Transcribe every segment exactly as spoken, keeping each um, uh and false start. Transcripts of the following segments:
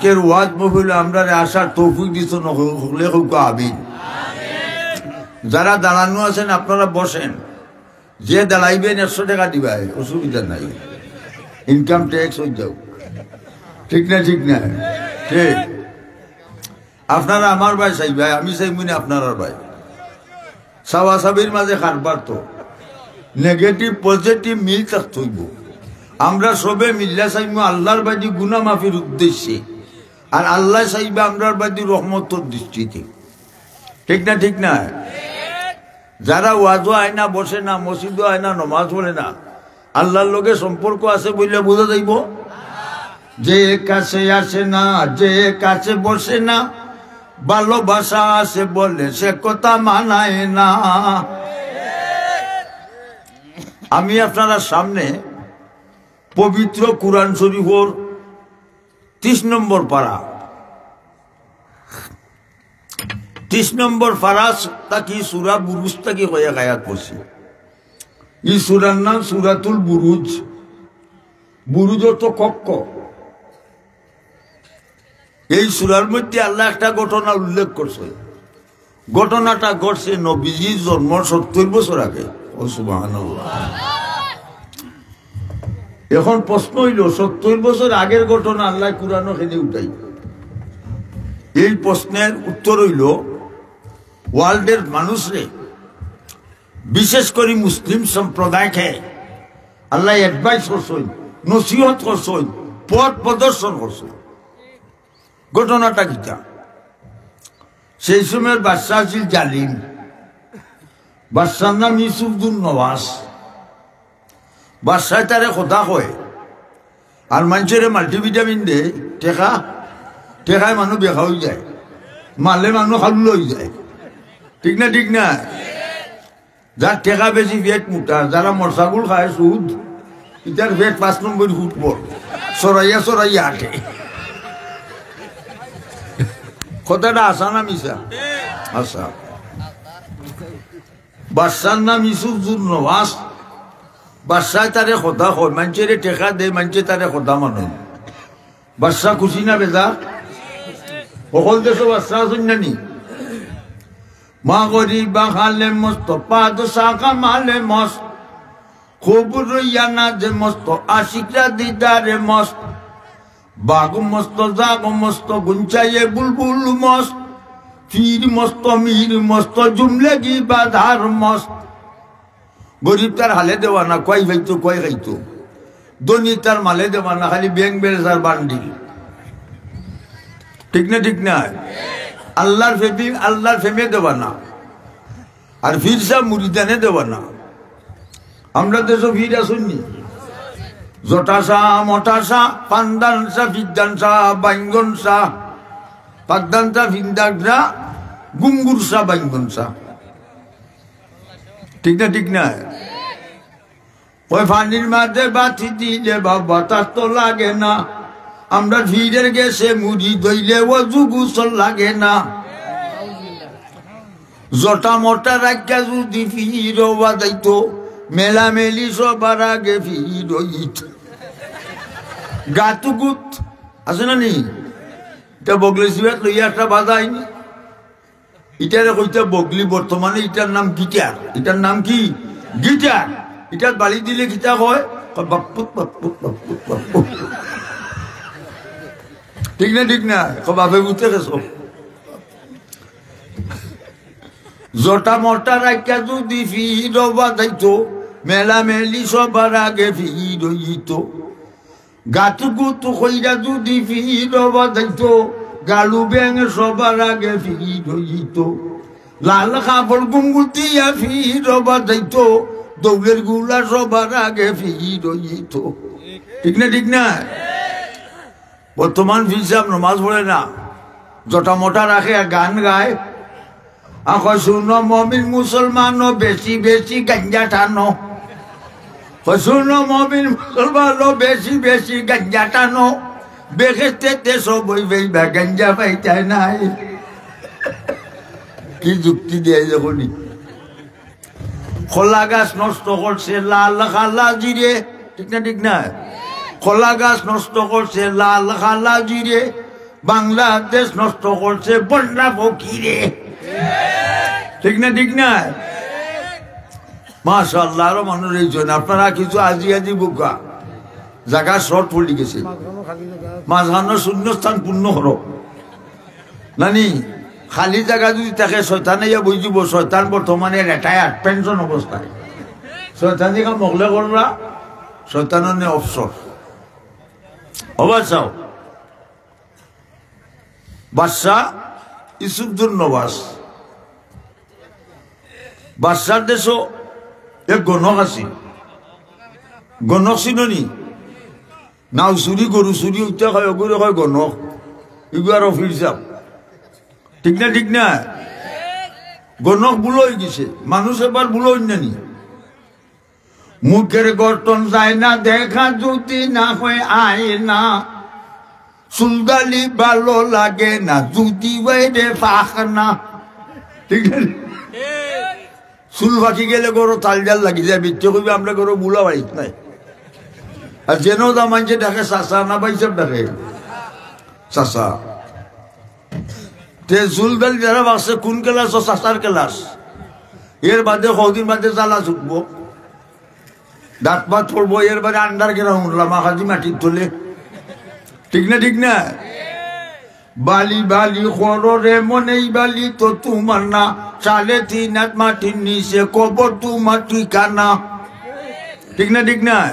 আজকের ওয়াজ মহফিলে আমরারে আসার তৌফিক দিছইন, হকলে কউক্কা আমিন। যারা দাঁড়ানো আছেন, আপনারা বসেন। যে দাঁড়াইবেন, একশো টেকা দিবা, অসুবিধা নাই, ইনকাম ট্যাক্স অই যাউক। ঠিক না, ঠিক না? ঠিক। আপনারা আমার ভাই চাইবা, আমি চাইমু নি আপনারার ভাই। চাওয়া চাবির মাঝে কারবার তো। নেগেটিভ পজিটিভ মিল থাকতে অইবো। আমরা সবে মিল্লা চাইমু আল্লার বায়দি গুনা মাফির উদ্দেশ্যে, আর আল্লায় চাইবা আমরার বায়দি রহমতর দৃষ্টিতে। ঠিক না, ঠিক না? যারা ওয়াজও আয় না, বসে না, মসজিদও আয় না, নমাজ পড়ে না, আল্লার লগে সম্পর্ক আছে বইলা বুঝা যাইবো? যে কাছে আসে না, যে কাছে বসে না, ভালোবাসা আছে বলে সে কথা মানায় না। আমি আপনারার সামনে পবিত্র কুরআন শরীফর ত্রিশ নম্বর পারা, ত্রিশ নম্বর পারা থাকি সূরা বুরুজ থাকি কয়েক আয়াত পড়ছি। ই সূরার নাম সূরাতুল বুরুজ। বুরুজ অর্থ কক্ষ। এই সূরার মধ্যে আল্লায় একটা ঘটনা উল্লেখ করছে। ঘটনাটা ঘটছে নবীজির জন্মর সত্তইর বছর আগে। ও সুবহানাল্লাহ। এখন প্রশ্ন অইলো, সত্তইর বছর আগের ঘটনা আল্লায় কুরআনো কেনে উঠাই? এই প্রশ্নের উত্তর অইলো, ওয়ার্ল্ডের মানুষরে, বিশেষ করি মুসলিম সম্প্রদায়কে আল্লায় অ্যাডভাইস করছইন, নসিহত করছইন, পথ প্রদর্শন করছইন। ঘটনাটা কিতা? সেই সময়র বাদশা আছিল জালিম। বাদশার নাম ইউসুফ দুন নওয়াস। বাদশায় তারে কথা কয়, আর মানষরে মাল্টিভিটামিন দেয়, টেকা, টেকায় মানুষ বেকা অই যায়, মালে মানুষ খালুলা অই যায়। ঠিক না, ঠিক না? যার টেকা বেশি পেট মুটা, যারা মরসাগুল খায় সুদ, ইতার পেট পাঁচ নম্বর ফুটবল, সরাইয়া সরাইয়া আটে। কথাটা হাছা না মিছা? হাছা। বাদশার নাম ইউসুফ জুন নওয়াজ। বাদশায় তারে কথা কয়, মানষরে টেকা দেয়, মানষে তারে কথা মানইন। বাদশা খুশি না বেজার? হকল দেশো বাদশা আছইন না নি? মা গরিবা খালে মস্ত, বাদশা কামালে মস্ত। খুব রইয়া না যে মস্ত, আশিকরা দিদারে মস্ত। বাঘ মস্ত, জাগ মস্ত, গুঞ্চায়ে বুলবুল মস্ত। পীর মস্ত, মীর মস্ত, জুমলেগি বাজার মস্ত। গরিব তার হালে দেওয়ানা, কয় পাইতো, কয় খাইতো। ধনী তার মালে দেওয়ানা, খালি ব্যাংক ব্যালেন্স আর বান্ডিল। ঠিক না, ঠিক না? আল্লার প্রেমে, আল্লার প্রেমে দেওয়ানা, আর পীর সাব মুরিদানে দেওয়ানা। আমরার দেশো পীর আছইন নি? জটা শাহ, মটা শাহ, পান্দান শাহ, ফিদ্দান শাহ, বাইঙ্গন শাহ, পাদ্দান শাহ, ফিন্দান শাহ, গুঙ্গুর শাহ, বাইঙ্গন শাহ। ঠিক না, ঠিক না? ওই পানির মাঝে বাতি দিলে বাবা তার তো লাগে না। আমরার পীরের গেছে মুড়ি দইলে অজু গোসল লাগে না। জটা মটা রাখিয়া যদি পীর অওয়া যাইতো, মেলামেলি সবার আগে পীর অইতো। গাতুগুত আছে না নি? ইটা বগলি সিবাত লইয়া একটা বাজাইনি। ইটারে কইতা বগলি, বর্তমানে ইটার নাম গিটার। ইটার নাম কি? গিটার। ইটার বাড়ি দিলে কিতা কয়? কয়, "বাপ্পুত, বাপ্পুত, বাপ্পুত, বাপ্পুত।" ঠিক না, ঠিক না? কয়, "বাপে বুঝতে গেছো।" জটা মটা রাখিয়া যদি পীর অওয়া যাইতো, মেলামেলি সবার আগে পীর অইতো। গাতুগুতু কইরা যদি পীর অওয়া যাইতো, গালু ব্যাং সবার আগে পীর অইতো। লাল কাপড় গুঙ্গুতিয়া পীর অওয়া যাইতো, দৌলের গুলা সবার আগে পীর অইতো। ঠিক না, ঠিক না? বর্তমান পীর সাব নমাজ পড়ে না, জটা মটা রাখে আর গান গায়। আর কয়, "শুনো মমিন মুসলমান, বেশি বেশি গাঞ্জা টানো।" কয়, "শুনো মমিন মুসলমান, বেশি বেশি গাঞ্জা টানো। বেহেশতেতে সবই পাইবা, গাঞ্জা পাইতায় নায়।" কি যুক্তি দেয় যখনই। কলা গাছ নষ্ট করছে লাল কালা জিরে, ঠিক না, ঠিক না? কলা গাছ নষ্ট করছে লাল কালা জিরে, বাংলাদেশ নষ্ট করছে বন্যা ফকিরে। ঠিক না, ঠিক না? মাশাআল্লাহ, আরো মানুষ রইছইন। আপনারা কিছু আজি আজি বুকা জাগা শর্ট পড়ি গেছে। মাঝখানো শূন্য স্থান পূর্ণ করো। নানি, খালি জাগা যদি থাকে, শয়তান আইয়া বইযিবো। শয়তান বর্তমানে রিটায়ার্ড, পেনশন অবস্থায়। শয়তানি কাম হকলে কররা, শয়তান অনে অবসর। অবাচাও। বাদশা ইউসুফ দুন নওয়াজ। বাদশার দেশো এক গণক আছিল। গণক চিনো নি? নাও চুরি, গরু চুরি, উঠতে কয়, ওগুরে কয় গণক। ইগু আর অফিস যাব। ঠিক না, ঠিক না? গণক বুলা অইগেছে। মানুষ এবার বুলা অইন না নি? মুখের গঠন যায় না দেখা, যদি না হয় আয়না। চুলদাড়ি ভালো লাগে না, যদি বাইরে পাখনা। ঠিক আছে? চুল পাকি গেলে গরো তালজাল লাগি যায়, বিচ্ছে কইবে, "আমরা গরো বুলা বাড়িত নাই।" আর যেন দা মানষে ডাকে চাচা, না ভাই সাহেব ডাকে চাচা। তে চুলদাড়ি যারা বাঁচছে কোন ক্লাস? ও চাচার ক্লাস। এর বাদে কদিন বাদে জ্বালা ছুটবো। দাঁত পাত পড়বো, এর বাদে আন্ডারগ্রাউন্ড, লামাকাজি মাটির তলে। ঠিক না, ঠিক না? বালি বালি করো রে মনেই বালি তো তোমার না, সাড়ে তিন হাত মাটির নিচে কবর তোমার ঠিকানা। ঠিক না, ঠিক না?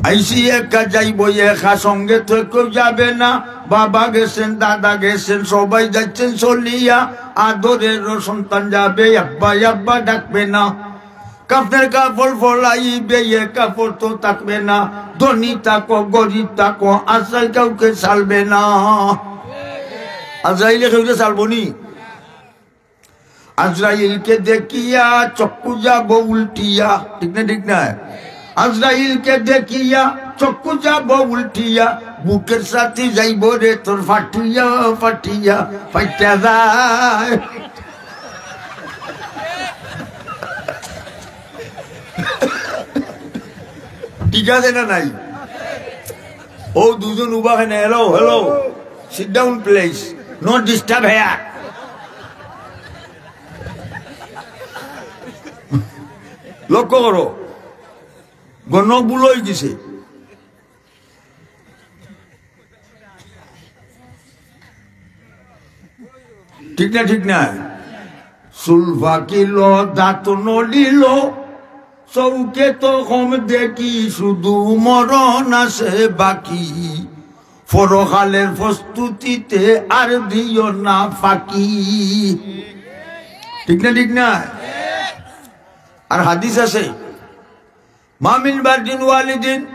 আইছি একা যাইব একা, সঙ্গে তো কেউ যাবে না। বাবা গেছেন, দাদা গেছেন, সবাই যাচ্ছেন চলিয়া। আদরের সন্তান যাবে, আব্বা আব্বা ডাকবে না। কাফনের কাপড় ফলাইবে, এ কাপড় তো থাকবে না। ধনী থাকো, গরিব থাকো, আজরাইল কাউকে ছাড়বে না। আজরাইলে কেউরে ছাড়বো নি? আজরাইলকে দেখিয়া চক্ষু যাব উল্টিয়া, ঠিক না, ঠিক না? আজরাইলকে দেখিয়া চক্ষু যাব উল্টিয়া, বুকের সাথে যাইব রে তোর ফাটিয়া, ফাটিয়া, ফাটিয়া যায়। ঠিক আছে না নাই? ও দুজন উবা কেনে? Hello, hello, sit down please, no disturb here। লক্ষ্য করো, গণক বুলা অইগেছে। ঠিক না, ঠিক না? চুল পাকিল, দাঁত নড়িল, চউখে তো কম দেখি, শুধু মরণ আছে বাকি। পরকালের প্রস্তুতিতে আর দিও না ফাঁকি। ঠিক না, ঠিক না? আর হাদিস আছে, "মা মিন বারদিন ওয়ালিদিন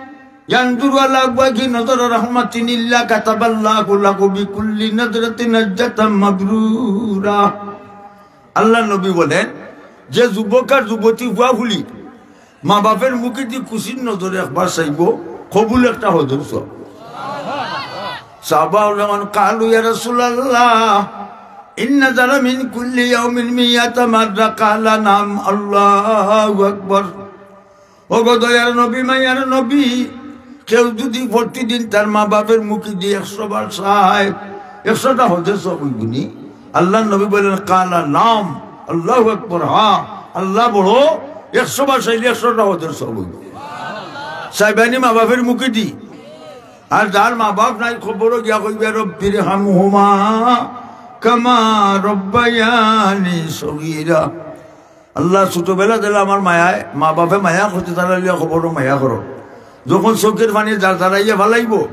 ইয়ানজুরু আলা ওয়াজহি নাজরা রাহমাতিন ইল্লা কাতাবাল্লাহু লাহু বিকুল্লি নাজরাতিন হাজ্জাতাম মাবরুরা।" আল্লাহর নবী বলেন, যে যুবক আর যুবতী ফুয়া ফুলি মা বাপের মুখেদি খুশির নজরে একবার চাইব, কবুল একটা হজর সব। সাহাবা যখন কালু, "ইয়া রাসূলুল্লাহ, ইন্না নাজরা মিন কুল্লি ইয়াউমিন মিয়াতা মাররা।" ক্বালা, "নাম।" আল্লাহু আকবার। ও গো দয়ার নবী, মায়ার নবী, কেউ যদি প্রতিদিন তার মা বাপের মুখেদি একশো বার চায়, একশোটা হজর সব অইবো নি? আল্লাহর নবী বলেন, "ক্বালা নাম।" আল্লাহু আকবার, হ্যাঁ, আল্লাহ বড়, একশো বার চাইলে একশোটা হজর সব অইবো। চাইবা নি মা বাপের মুখেদি? আর যার মা বাপ নাই, কবরো গিয়া কইবা, "রব্বির হামহুমা কামা রব্বায়ানি সগীরা।" আল্লাহ, ছোটবেলা দিলে আমার মায়ায়, মা বাপে মায়া করতে, তারা লিয়া কবরো মায়া করো। যখন চউখের পানি যার তারাইয়া ফালাইবো,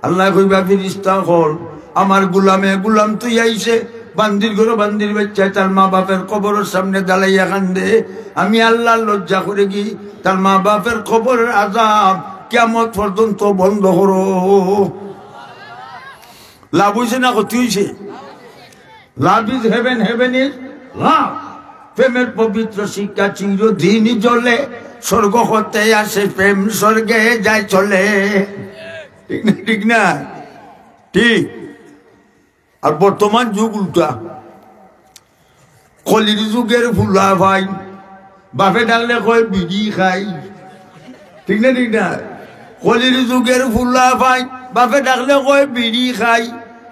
আল্লাহ কইবা, "ফিরিস্তা অকল, আমার গুলামে গুলাম থুইয়া আইছে।" বান্দির ঘরো বান্দির বাইচ্চায় তার মা বাপের কবরর সামনে দাঁড়াইয়া কান্দে, "আমি আল্লাহর লজ্জা করেগি, তার মা বাপের কবরর আযাব কিয়ামত পর্যন্ত বন্ধ করো।" লাভ অইছে না ক্ষতি অইছে? Love is heaven, heaven is love. প্রেমের পবিত্র শিক্ষা চিরদিন জ্বলে, স্বর্গ হতে আসে প্রেম, স্বর্গে যায় চলে। ঠিক না, ঠিক না? ঠিক। আর বর্তমান যুগ উল্টা। কলির যুগের ফুলাফাইন, বাপে ডাকলে কয় বিড়ি খাই। ঠিক না, ঠিক না? কলির যুগের ফুলাফাইন, বাপে ডাকলে কয় বিড়ি খাই,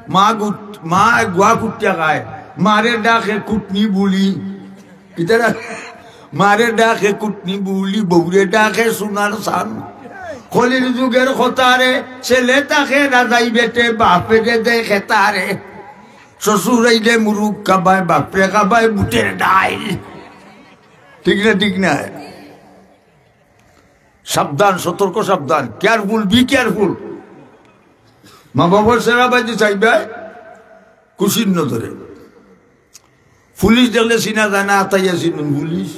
মা গুট-, মা গুয়া কুটিয়া খায়, মারে ডাকে কুটনি বুলি। ইতারা মারে ডাকে কুটনি বুলি, বউরে ডাকে সোনার চান। কলির যুগের কথারে, ছেলে থাকে রাজাই বেটে, বাপে দে দে খেতারে। শ্বশুর আইলে মুরুগ খাবায়, বাপরে খাবায় বুটের ডাইল। ঠিক না, ঠিক না? সাবধান, সতর্ক, সাবধান, careful, be careful। মা বাবার সেরা বাইতে চাইবে খুশির নজরে। পুলিশ দেখলে চিনা যায় না, আতাইয়া চিনুন পুলিশ।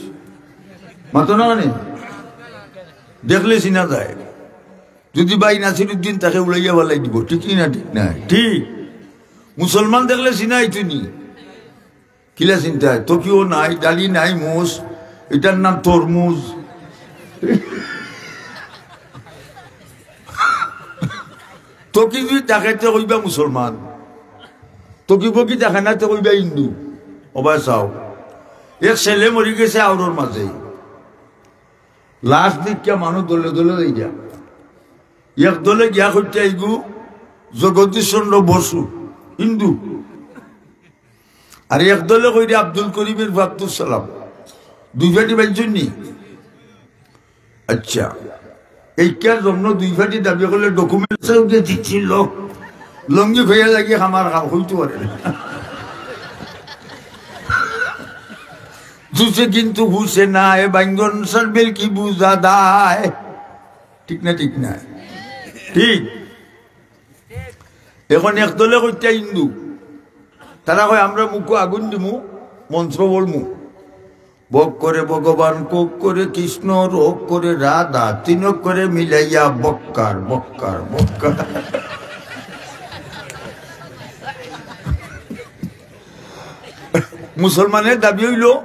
মাতো না মানে? দেখলে চিনা যায়। যদি ভাই নাসিরুদ্দিন তাকে উড়াইয়া বালাই দিব, ঠিক কি না? ঠিক না? ঠিক। মুসলমান দেখলে চিনা আইতো নি। কিলা চিন্তায়? তকিও নাই, ডালি নাই, মোষ, এটার নাম তরমুজ। তকি যদি তাকাইতে কইবা মুসলমান, তকি বকি তাকায় না তে কইবা হিন্দু। ওবা চাও, এক ছেলে মরি গেছে আওরর মাঝে, লাশ দেখিয়া মানুষ দলে দলে যাইরা। এক দলে গিয়া কইতা ইগু জগদীশ চন্দ্র বসু, হিন্দু। আর এক দলে কইরা আব্দুল করিমের আব্দুস সালাম। দুই ফাটি বাইজন নি? আচ্ছা, এই কে জন্য দুই ফাটি দাবি করলে ডকুমেন্টস উঠে দিচ্ছিল। লঙ্গি হইয়া লাগি আমার কাম হইতে পারে না। জুসে কিন্তু হুসে না, এ বাইঙ্গন সার্ভেল কি বুঝা দায়? ঠিক না, ঠিক না? ঠিক। এখন এক দলে কইতা হিন্দু, তারা কয়, "আমরা মুখো আগুন দিমু, মন্ত্র বলমু, বক করে ভগবান, কোক করে কৃষ্ণ, রোগ করে রাধা, তিনক করে মিলাইয়া বক্কার, বক্কার, বক্কার।" মুসলমানের দাবি অইলো,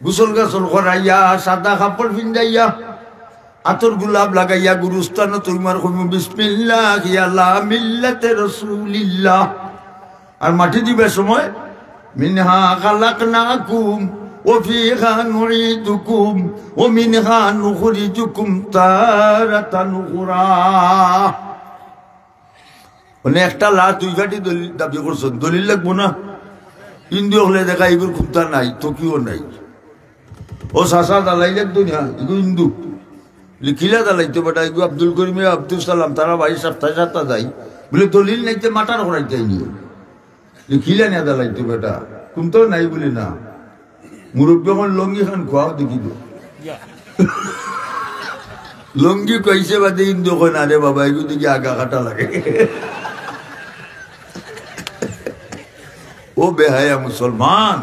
গোসল গাসল করাইয়া, সাদা কাপড় পিন্দাইয়া, আতর গোলাপ লাগাইয়া, গুরুস্থানো তুমার কইমু, "বিসমিল্লাহি আলা মিল্লাতে রাসূলিল্লাহ।" আর মাটি দিবার সময়, "মিনহা খালাকনাকুম ওয়া ফিহা নুঈদুকুম ওয়া মিনহা নুখরিজুকুম তারাতান উখরা।" মানে একটা লাশ দুই ফাটি দলিল দাবি করছইন, দলিল লাগবো না? হিন্দু অকলে দেখা ইগুর কুন্তা নাই, তকিও নাই। ও চাচা দালাইল এক দুনিয়া, ইগু হিন্দু। বলে, "কিলা দালাইতো বেটা, ইগু আব্দুল করিমে আব্দুল সালাম, তারা ভাই সাপ্তাহে সাপ্তাহে যাই।" বলে, "দলিল নাই তে মাটার করাইতে আইনি।" বলে, "কিলা নিয়া দালাইতো বেটা, কুন্তাও নাই।" বলে, "না।" মুরব্বী অখন লঙ্গি খান খুয়াও দেখিব। লঙ্গি কইছে বাদে হিন্দু কয়, "না রে বাবা, এগু দেখি আগা কাটা লাগে।" ও বেহায়া মুসলমান,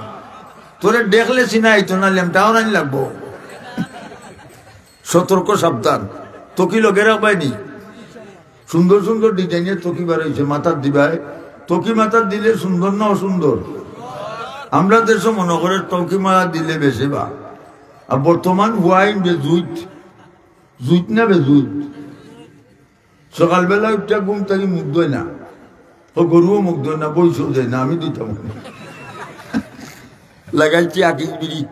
তোরে দেখলে চিনা আইতো না, লেমটা ওরানি লাগবো। সতর্ক সাবধান, তকি লগে রাখবায় নি। সুন্দর সুন্দর ডিজাইনের তকি বার অইছে, মাথাত দিবায়। তকি মাথাত দিলে সুন্দর না অসুন্দর? আমরা দেশো মনো করে তকি মাথাত দিলে বেশি বা। আর বর্তমান ওয়াইন বেজুইত, জুইত না বেজুইত। সকালবেলা উঠিয়া ঘুম থাকি মুখ ধয় না, ও গরুও মুখ ধয় না, বইসও যায় না, আমি দিতাম। লাগাইছি আকিস বিড়ি,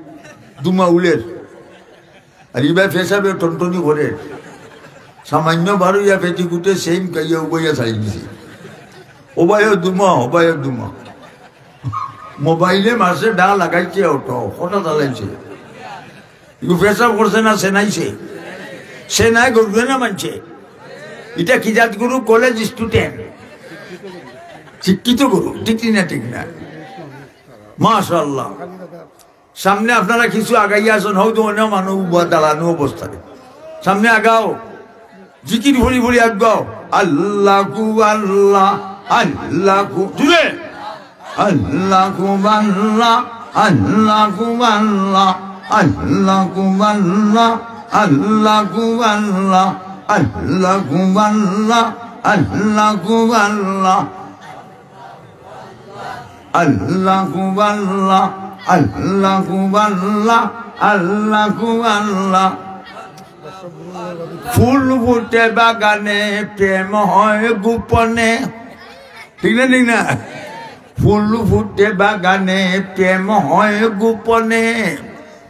দুমা উলের। আর ইবায় পেশাবে টনটনি করে। সামান্য বারো ইয়া পেটিকুটে সেম কাইয়া উবাইয়া ছাড়ি দিছে। ওবায়ও দুমা, ওবায়ও দুমা। মোবাইলে মাসে ডা লাগাইছে অটো, কটা চালাইছে। ইগু পেশাব করছে না সেনাইছে? সেনাই গরুরে না মানছে। ইটা কি জাত গরু? College student. শিক্ষিত গরু, ঠিক না, ঠিক না? মাশাআল্লাহ। সামনে আপনারা কিছু আগাইয়া আছইন, হয়তো অনেক মানুষ উবা দাঁড়ানো অবস্থায়। সামনে আগাও, জিকির ভরি ভরি আগাও। আল্লাহু আল্লাহ, আল্লাহু, জুরে। আল্লাহু আল্লাহ, আল্লাহু আল্লাহ, আল্লাহু আল্লাহ, আল্লাহু আল্লাহ, আল্লাহু আল্লাহ, আল্লাহু আল্লাহ। আল্লাহু আল্লাহ, আল্লাহু আল্লাহ, আল্লাহু আল্লাহ। ফুল ফুটে বাগানে, প্রেম হয় গোপনে। ঠিক না, ঠিক না? ফুল ফুটে বাগানে, প্রেম হয় গোপনে।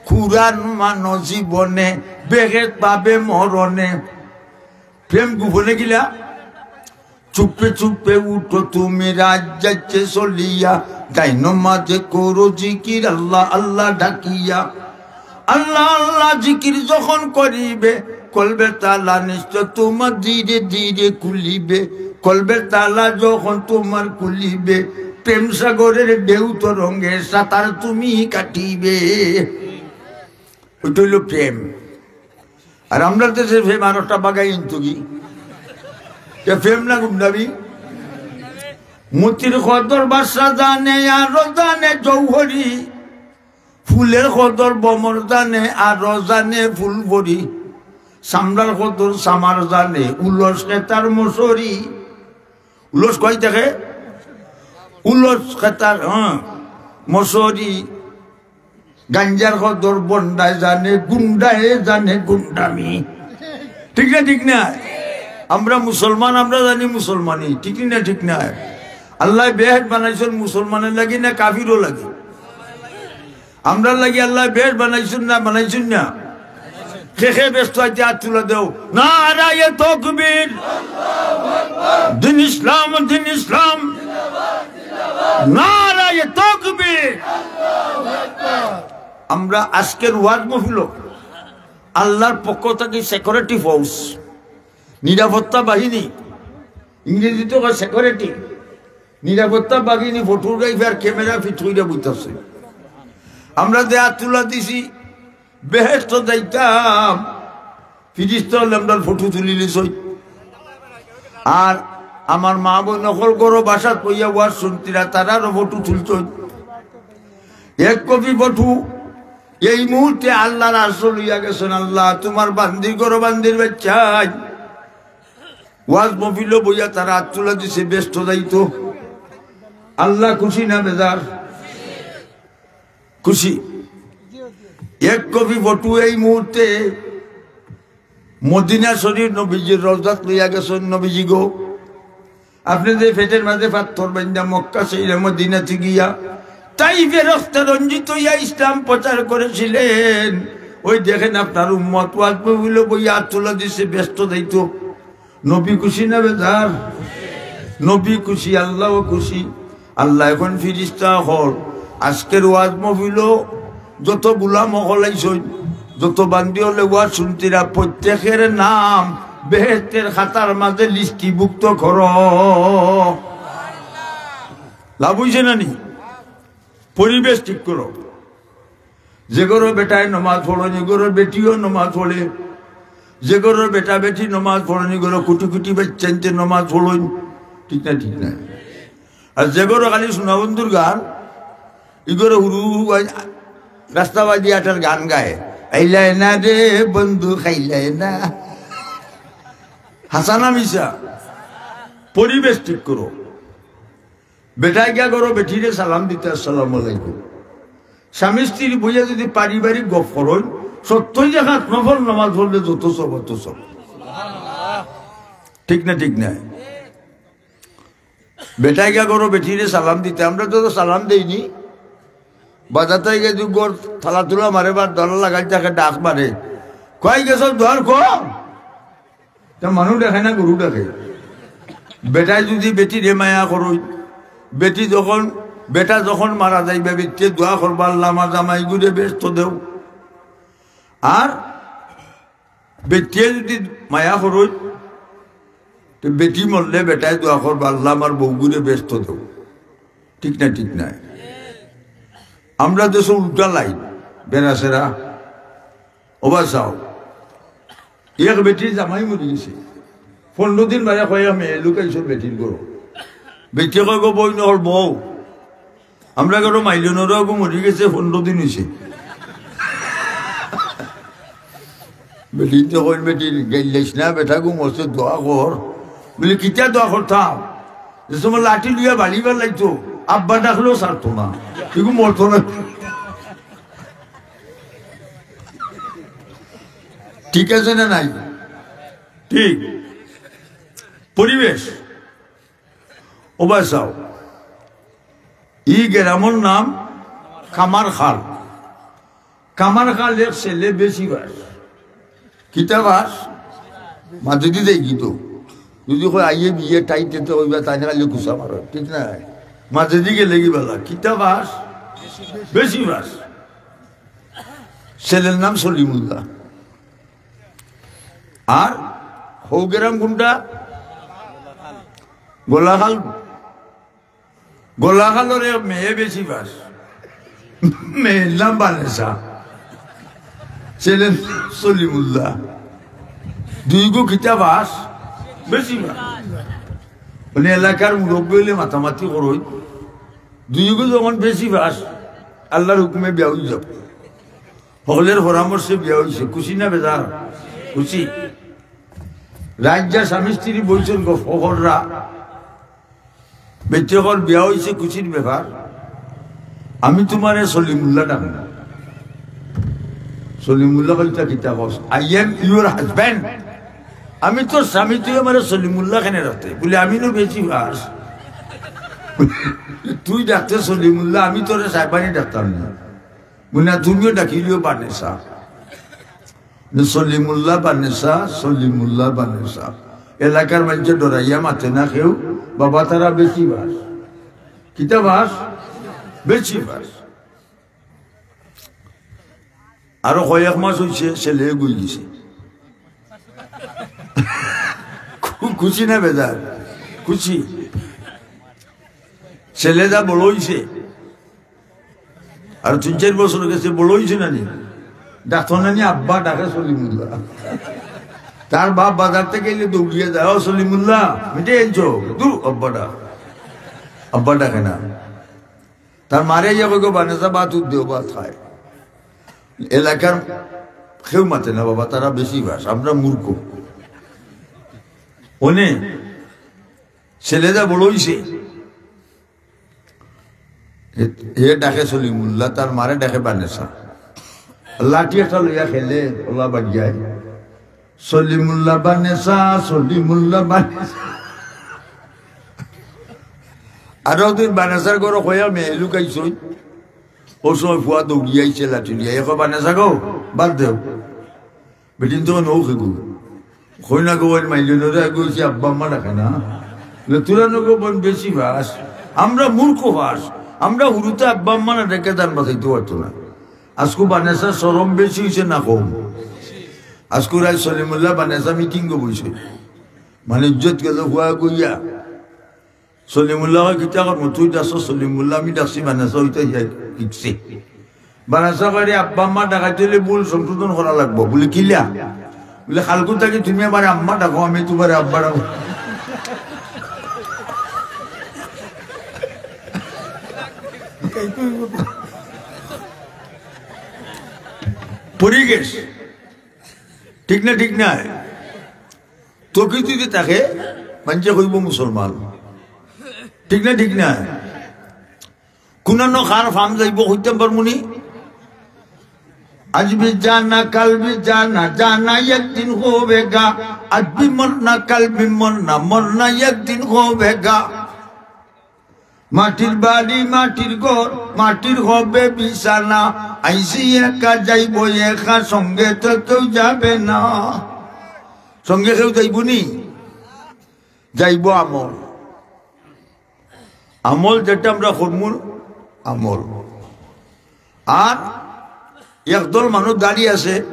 কুরআন মানো জীবনে, বেহেশত পাবে মরণে। প্রেম গোপনে কিলা? চুপে চুপে উঠো তুমি রাত যাচ্ছে চলিয়া, ডাইন মাঝে করো জিকির আল্লাহ আল্লাহ ডাকিয়া। আল্লাহ আল্লাহ জিকির যখন করিবে, কলবের তালা নিশ্চয় তোমার ধীরে ধীরে খুলিবে। কলবের তালা যখন তোমার খুলিবে, প্রেম সাগরের ঢেউ তরঙ্গে সাঁতার তুমি কাটিবে। ওইটা হইল প্রেম। আর আমরা দেশে প্রেম আর একটা বাগাই আনতো কি? এ প্রেম না গুন্ডামি। মতির কদর বাদশা জানে, আরো জানে জৌহরি। ফুলের কদর ভ্রমর জানে, আরো জানে ফুলপরি। চামড়ার কদর চামার জানে, উলস খেতার মশরি। উলস কই থাকে? উলস খেতার, হ্যাঁ, মশরি। গাঞ্জার কদর বন্ডায় জানে, গুন্ডায় জানে গুন্ডামি। ঠিক না, ঠিক না? আমরা মুসলমান, আমরা জানি মুসলমানি, ঠিক না, ঠিক না? আল্লাহ বেহেশত বানাইছইন মুসলমানের লাগি না কাফিরও লাগি? আমরার লাগি আল্লাহ বেহেশত বানাইছইন না, বানাইছইন না? কে কে ব্যস্ত আইতে হাত তুলে দেও। নারায়ে তকবীর, দিন ইসলাম, দিন ইসলাম। নারায়ে তকবীর। আমরা আজকের ওয়াজ মাহফিল আল্লাহর পক্ষ থাকি সিকিউরিটি ফোর্স, নিরাপত্তা বাহিনী, ইংরেজিত কয় সিকিউরিটি, নিরাপত্তা বাহিনী ফটোগ্রাফার ক্যামেরা ফিট কইরা বইতাছে। আমরা যে হাত তুলা দিছি, বেহেশত যাইতাম, ফিরিস্তা অকলে আমরার ফটো তুলি লিছইন। আর আমার মা বইন অকল ঘরো বাসাত বইয়া ওয়াজ শুনতিরা, তারারও ফটো তুলছইন। এক কপি ফটো এই মুহূর্তে আল্লাহর আরশো লইয়া গেছইন। আল্লাহ, তুমার বান্দির ঘরো বান্দির বাচ্চাইন ওয়াজ মাহফিলো বইয়া তারা হাত তুলা দিছে, বেহেশত যাইতো। আল্লাহ খুশি না বেজার? খুশি। এক কপি ফটো এই মুহূর্তে মদিনা শরীফ নবীজির রওজাত লইয়া গেছইন। নবীজি গো, আপনে যে পেটর মাঝে পাথর বান্ধিয়া মক্কা ছাড়িয়া মদিনাত গিয়া তাইফে রক্তে রঞ্জিত অইয়া ইসলাম প্রচার করেছিলেন, ওই দেখেন আপনার উম্মত ওয়াজ মাহফিলো বইয়া হাত তুলা দিছে, বেহেশত যাইতো। নবী খুশি না বেজার? নবী খুশি, আল্লাহও খুশি। আল্লাহ এখন ফিরিস্তা অকল, আজকের ওয়াজ মাহফিলো যত গোলাম অকল আইছইন, যত বান্দি অকলে ওয়াজ শুনতিরা, প্রত্যেকের নাম বেহেশতের খাতার মাঝে লিস্টিভুক্ত করো। লাভ অইছে না নি? পরিবেশ ঠিক করো। যে ঘরো বেটায় নমাজ পড়ইন, ই ঘরো বেটিও নমাজ পড়ে। যে ঘরো বেটা বেটি নমাজ পড়ইন, ই ঘরো কুটি কুটি বাচ্চাইন্তে নমাজ পড়ইন। ঠিক না, ঠিক না? আর যে ঘরো খালি সোনা বন্ধুর গান, ই ঘরো হুরু হুরু গান, রাস্তাবাদি আটার গান গায়, "আইলায় না রে বন্ধু, খাইলায় না।" হাছা না মিছা? পরিবেশ ঠিক করো। বেটায় গিয়া ঘরো বেটিরে সালাম দিতে, "আসসালামু আলাইকুম।" স্বামী স্ত্রী বইয়া যদি পারিবারিক গপ করইন, সত্তইর রাকাত নফল নামাজ পড়লে যত সওয়াব, অত সওয়াব। ঠিক না, ঠিক না? বেটায় গিয়া ঘরো বেটিরে সালাম দিতে, আমরা তো সালাম দেইনি। বাজাতে গিয়া যদি ঘর তালা তুলা মারে বা দরজা লাগাই থাকে, ডাক মারে, "কই গেছো, দুয়ার খোল।" তা মানুষ ডাকে না, গরু ডাকে। বেটায় যদি বেটিরে মায়া করইন, বেটি যখন, বেটা যখন মারা যাইবা, বেটিয়ে দোয়া করবা, "আল্লাহ, আমার জামাইগুরে বেহেশত দেও।" আর বেটিয়ে যদি মায়া করইন, তে বেটি মরলে বেটায় দোয়া করবা, "আল্লাহ, আমার বউগুরে বেহেশত দেও।" ঠিক না, ঠিক না? আমরা দেশো উল্টা লাইন, বেড়াছেড়া। ওবা চাও, এক বেটির জামাই মরি গেছে, পনরো দিন বাদে কয়, "আমি এলুকাইছর বেটির ঘরো।" বেটিয়ে কয়, "গো বইন, ওর বউ, আমরা ঘরো মাইলনরও গো মরি গেছে, পনরো দিন অইছে।" বেটিন্তে কইন, "বেটি, গাইল্লাইস না, বেটা গো মরছে, দোয়া কর।" বলে, "কিতা দোয়া করতাম? যে সময় লাঠি লইয়া বাড়ি বার লাগতো, আব্বা ডাকলেও ছাড়তো না, এগু মরতো না।" ঠিক আছে না নাই? ঠিক। পরিবেশ। ওবা চাও, ই গ্রামর নাম কামারখাল। কামারখাল এক ছেলে বেশি বাস। কিতা বাস? মাঝেদি যাই কি তো? যদি কয় আইয়ে বিয়ে টাইট, তে কইবা তাইন খালি কুচা মারইন, ঠিক না? মাঝে দিকে লেগি বেলা, কিতা পাস? বেশি পাস। ছেলের নাম সলিমুল্লাহ। আর হউ গ্রাম কুনটা? গোলাখাল। গোলাখালর এক মেয়ে বেশি পাস। মেয়ের নাম বানেসা, ছেলের নাম সলিমুল্লাহ। দুইগু কিতা পাস? বেশি পাস। মানে এলাকার মুরব্বি অইলে মাতামাতি করইন, দুইগু যখন বেশি পাস, আল্লার হুকুমে বিয়া অইযাইবো। হকলর পরামর্শে বিয়া অইছে, খুশি না বেজার? খুশি। রাইত যা স্বামী স্ত্রী বইছইন গো, ফখররা, বেটিয়ে কর বিয়া অইছে, খুশির ব্যাপার। আমি তুমারে সলিমুল্লাহ ডাকমু। সলিমুল্লাহ কইতা কিতা কস? I am your husband। আমি তোর স্বামী, তুই আমারে সলিমুল্লাহ কেনে ডাকতে? বুলে, আমি নু বেশি পাস। তুই ডাকতে সলিমুল্লাহ, আমি তোরে সাহেবানি ডাকতাম না। বুলে, না, তুমিও ডাকিলিও বানেসা। সলিমুল্লাহ বানেসা, সলিমুল্লাহ বানেসা। এলাকার মানষে ডরাইয়া মাতে না কেউ, বাবা তারা বেশি পাস। কিতা পাস? বেশি পাস। আরো কয়েক মাস অইছে, ছেলে গই গেছে। খু-, খুশি না বেজার? খুশি। ছেলে যা বড় অইছে, আর তিন চাইর বছর গেছে, বড় অইছে না নি? ডাকতো না নি, আব্বা ডাকে সলিমুল্লাহ। তার বাপ বাজার থাকি আইলে দৌড়িয়া যায়, "ও সলিমুল্লাহ, মিঠাই আনছো?" "দূর, আব্বা ডাক।" আব্বা ডাকে না। তার মারে ইয়া কইগো, "বানেসা, ভাত উঠ দেও, ভাত খায়।" এলাকার কেউ মাতে না বাবা, তারা বেশি পাস, আমরা মূর্খ। অনে ছেলে যা বড় অইছে, হে, হে ডাকে সলিমুল্লাহ, তার মারে ডাকে বানেসা। লাঠি একটা লইয়া খেলে, ওলা বাগিয়ায়। সলিমুল্লাহ বানেসা, সলিমুল্লাহ বানেসা। আরো তুই বানেসার ঘরো কইয়া মেয়ে লুকাইছইন। অউ সময় ফুয়া দৌড়িয়া আইছে লাঠি লইয়া। এ কয়, "বানেসা গো, বাদ দেও।" বেটিন তো নৌ খেগু। কই না গো, ওই মাইলে নরে আগে অইছে, আব্বা আম্মা ডাকে না। লে তোরা নগো বোন বেশি পাস। আমরা মূর্খ পাস। আমরা হুরুতে আব্বা আম্মা না ডেকে জান বাঁচাইতে পারতো না। আজকু বানেসা শরম বেশি অইছে না কম? আজকু রাইত সলিমুল্লাহ বানেসা মিটিং গো বইছে। মানে ইজ্জত গেল হুয়া গইয়া। সলিমুল্লাহ কয়, "কিতা করমু? তুই ডাকছস সলিমুল্লাহ, আমি ডাকছি বানেসা, ওইটা হিয়া শিখছে।" বানেসা কয়, "রে, আব্বা আম্মা ডাকাইতে অইলে ভুল সংশোধন করা লাগবো।" বুলে, "কিলা?" বুলে, "কালকু থাকি তুমি আমারে আম্মা ডাকো, আমি তুমারে আব্বা ডাকো।" পরিবেশ। ঠিক না, ঠিক না? তো কি যদি থাকে, মানষে কইবো মুসলমান। ঠিক না, ঠিক না? কুনানো কার ফাম যাইবো, কইতাম পারমুনি? আজ ভি জানা, কাল ভি জানা, জানা একদিন হবেগা। আজ ভি মরনা, কাল ভি মরনা, মরনা একদিন হবেগা। মাটির বাড়ি, মাটির ঘর, মাটির হবে বিছানা। আইছি একা, যাইবো একা, সঙ্গে তো কেউ যাবে না। সঙ্গে কেউ যাইবো নি? যাইবো আমল। আমল যেটা আমরা করমু, আমল। আর একদল মানুষ দাড়ি আছে,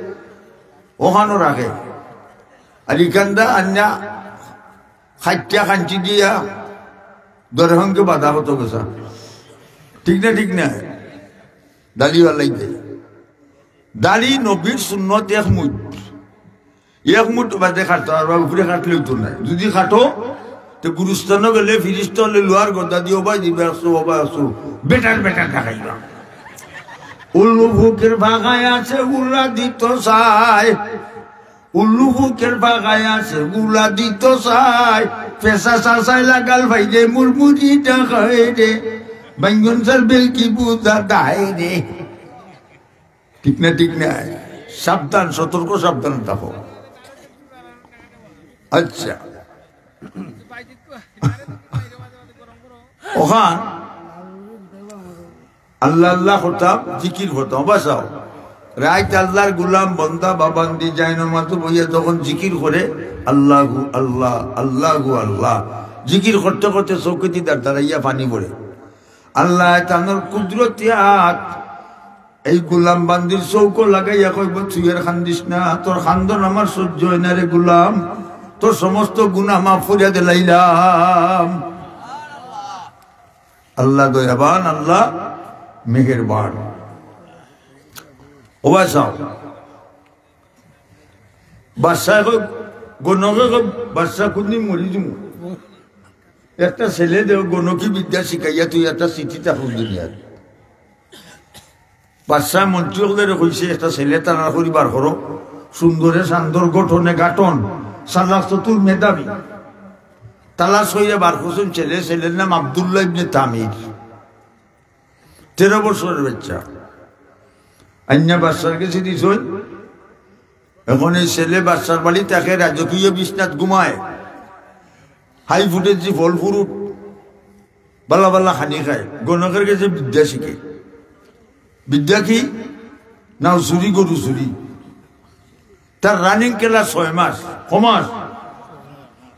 অখানও রাখে। আর ইখানদা আন্না খাইট্টা খাঞ্চি দিয়া দরহংকে বাধা হতো গেছা। ঠিক না, ঠিক না? দাড়ি বালাই দেয়। দাড়ি নবীর সুন্নত এক মুঠ। এক মুঠ বাদে কাটতে পারবা, উপরে কাটলে অইতো নায়। যদি কাটো, তে গুরুস্থানো গেলে ফিরিস্তা অকলে লোহার গদা দিয়া উবাই দিবা, "আসো, বাবা, আসো।" বেটার বেটার দেখাইবা। উল্লু ফুকের ফাঁকায় আছে, উল্লা দিত চায়। উল্লু ফুকের ফাঁকায় আছে, উল্লা দিত চায়। পেশা চাচায় লাগাল ভাই রে, মুরমুরি দেখায় রে। বাইঙ্গন সার বেলকি বুঝা দায় রে। ঠিক না, ঠিক না? সাবধান, সতর্ক, সাবধান থাকো। আচ্ছা, অখান আল্লাহ আল্লাহ করতাম, জিকির করতাম, বাঁচাও। রাইত আল্লার গুলাম, বন্দা বা বান্দি জায়নামাজো বইয়া যখন জিকির করে, "আল্লাহু আল্লাহ, আল্লাহু আল্লাহ", জিকির করতে করতে চউখেদি দারদারাইয়া পানি পড়ে। আল্লায় তানর কুদরতি আত এই গুলাম বান্দির চউখো লাগাইয়া কইবো, "তুই আর কান্দিস না, তোর কান্দন আমার সহ্য অয় না রে গুলাম, তোর সমস্ত গুনা মাফ করিয়া দিলাইলাম।" আল্লাহ দয়াবান, আল্লাহ মেহেরবান। ও ভাই সাহেব, বাদশায় কয়, গণকে কয়, "বাদশা, কুনদিন মরি যিমু। একটা ছেলে দেও, গণকি বিদ্যা শিখাইয়া তুই একটা চিঠি তাকুর দুনিয়ার।" বাদশায় মন্ত্রী অকলরে কইছে, "একটা ছেলে তালাশ করি বার করো, সুন্দরে সান্দর, গঠনে গাঠন, চালাক চতুর মেধাবী।" তালাশ করিয়া বার করছইন ছেলে, ছেলের নাম আব্দুল্লাহ ইবনে তামির, তেরো বছরের বাচ্চা। আইন্না বাদশার গেছে দিছইন। এখন এই ছেলে বাদশার বাড়ি থাকে, রাজকীয় বিছনাত ঘুমায়, হাই ফুটেছি ফল ফ্রুট, বালা বালা খানি খায়, গণকের গেছে বিদ্যা শিখে। বিদ্যা কি? নাও চুরি, গরু চুরি। তার রানিং ক্লাস ছয় মাস, ক মাস?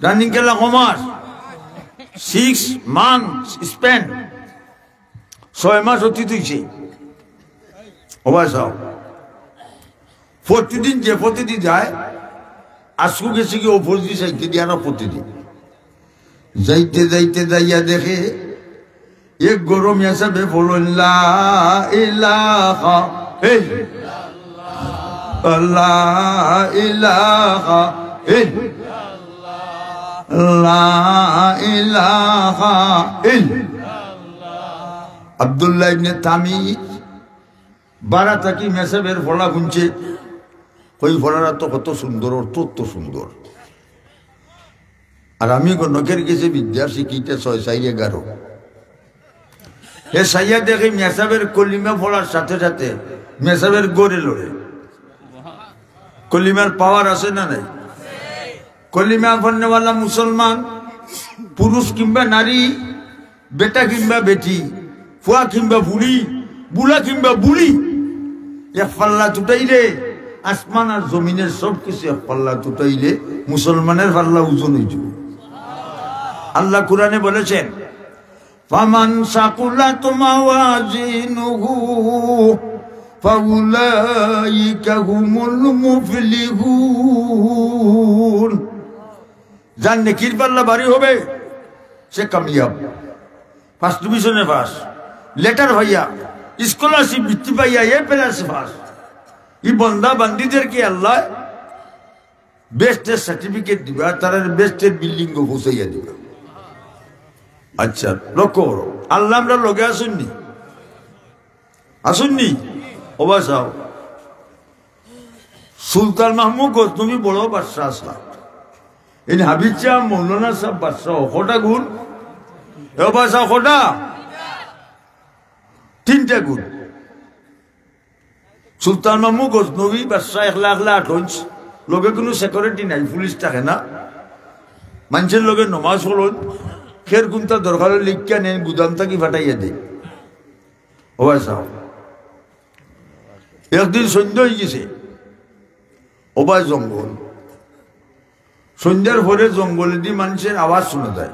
রানিং ক্লাস ক মাস? Six months span. ছয় মাস অতীত অইছে। ও ভাই সাহেব, প্রতিদিন যে পথেদি যায়, আজকু গেছে কি ও পথেদি চাইতে দিয়া না প্রতিদিন। যাইতে যাইতে যাইয়া দেখে এক গরম হিসাবে পড়ইন, "লা ইলাহা ইল্লাল্লাহ, লা ইলাহা ইল্লাল্লাহ, লা ইলাহা ইল্লাল্লাহ।" আব্দুল্লাহ ইবনে তামির বারা থাকি মেসাবের পড়া হুনছে, কই পড়াটা তো কত সুন্দর, অর্থ তো সুন্দর। আর আমি গণকের গেছে বিদ্যা শিখিতে ছয় চাইর এগারো। হে চাইয়া দেখে মেসাবের কলিমা পড়ার সাথে সাথে মেসাবের গড়ে লড়ে। কলিমার পাওয়ার আছে না নাই? কলিমা পড়নেওয়ালা মুসলমান, পুরুষ কিংবা নারী, বেটা কিংবা বেটি, ফুয়া কিংবা ফুড়ি, বুড়া কিংবা বুড়ি, এক পাল্লা তুটাইলে, আসমান আর জমিনের সব কিছু এক পাল্লা তুটাইলে মুসলমানের পাল্লা ওজন অইযিবো। আল্লাহ কোরআনে বলেছেন, "ফামান সাকুলাত মাওয়াজিনুহু ফাউলাইকা হুমুল মুফলিহুন।" যার নেকির পাল্লা ভারী হবে, সে কামিয়াব। ফার্স্ট ডিভিশনে পাস, লেটার পাইয়া, স্কলারশিপ বৃত্তি পাইয়া, এ প্লাসে পাস। এই বন্দা বান্দিদেরকে আল্লাহ বেহেশতের সার্টিফিকেট দিবা, তারারে বেহেশতের বিল্ডিংও পৌঁছাইয়া দিবা। আচ্ছা, লক্ষ্য করো, আল্লাহ আমরার লগে আছইন নি? আছইন নি? ও ভাই সাহেব, সুলতান মাহমুদ গজনবী বড় বাদশা আছলা। ইন হাফিজ সাহেব, মৌলানা সাহেব বাদশা, কটা গুণ? এ বাদশা কটা? তিনটা গুণ। সুলতান মাহমুদ গজনবী বাদশা একলা একলা আটইন, লগে কুনু সিকিউরিটি নাই, পুলিশ থাকে না, মানষর লগে নমাজ পড়ইন, খের কুন্তা দরকার অইলে লিখিয়া নেইন, গুদাম থাকি ফাটাইয়া দেইন। ও ভাই সাহেব, একদিন সন্ধ্যা অইগেছে, ও ভাই জঙ্গল, সন্ধ্যার পরে জঙ্গলেদি মানষর আওয়াজ হুনা যায়।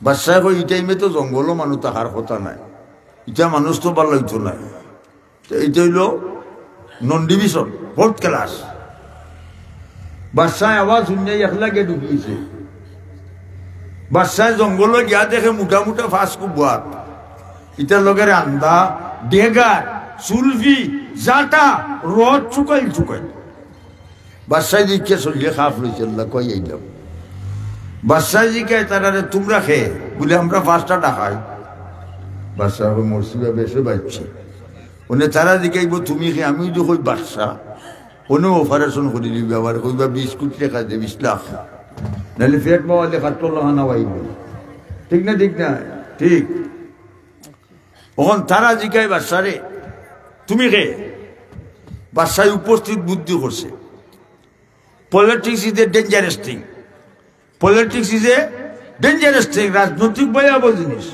বাদশায় কয়, "ই টাইমে তো জঙ্গলো মানুষ থাকার কথা নায়, ইতা মানুষ তো ভালা অইতো নায়।" তো ইটা অইলো নন ডিভিশন, ফোর্থ ক্লাস। বাদশায় আওয়াজ হুনিয়া একলা গিয়া ঢুকিছে। বাদশায় জঙ্গলো গিয়া দেখে মোটা মোটা ফাঁস কুবুয়াত, ইটার লগে রান্দা, ডেগার, চুলফি, জাটা, রড চুকাইল চুকাইল। বাদশায় দেখিয়া শরীরে খাপ লইছে, "আল্লাহ, কই আইলাম?" বাদশায় জিকায় তারারে, "তুমরা কে?" বুলে, "আমরা পাঁচটা ডাকাইত।" বাদশায় কয়, "মরছি বা বেশে বাঁচছি।" অনে তারা জিকাইবো, "তুমি কে?" আমি যদি কই, "বাদশা।" অনে অপারেশন করি দিবা, আবার কইবা, "বিশ কোটি টেকা দে, বিশ লাখ, নাইলে পেট বাওয়ালে কাট্টর লাখান আইবো।" ঠিক না? ঠিক না? ঠিক। অখন তারা জিকায় বাদশারে, "তুমি কে?" বাদশায় উপস্থিত বুদ্ধি করছে। Politics is a dangerous thing. Politics is a dangerous thing. রাজনৈতিক ভয়াবহ জিনিস।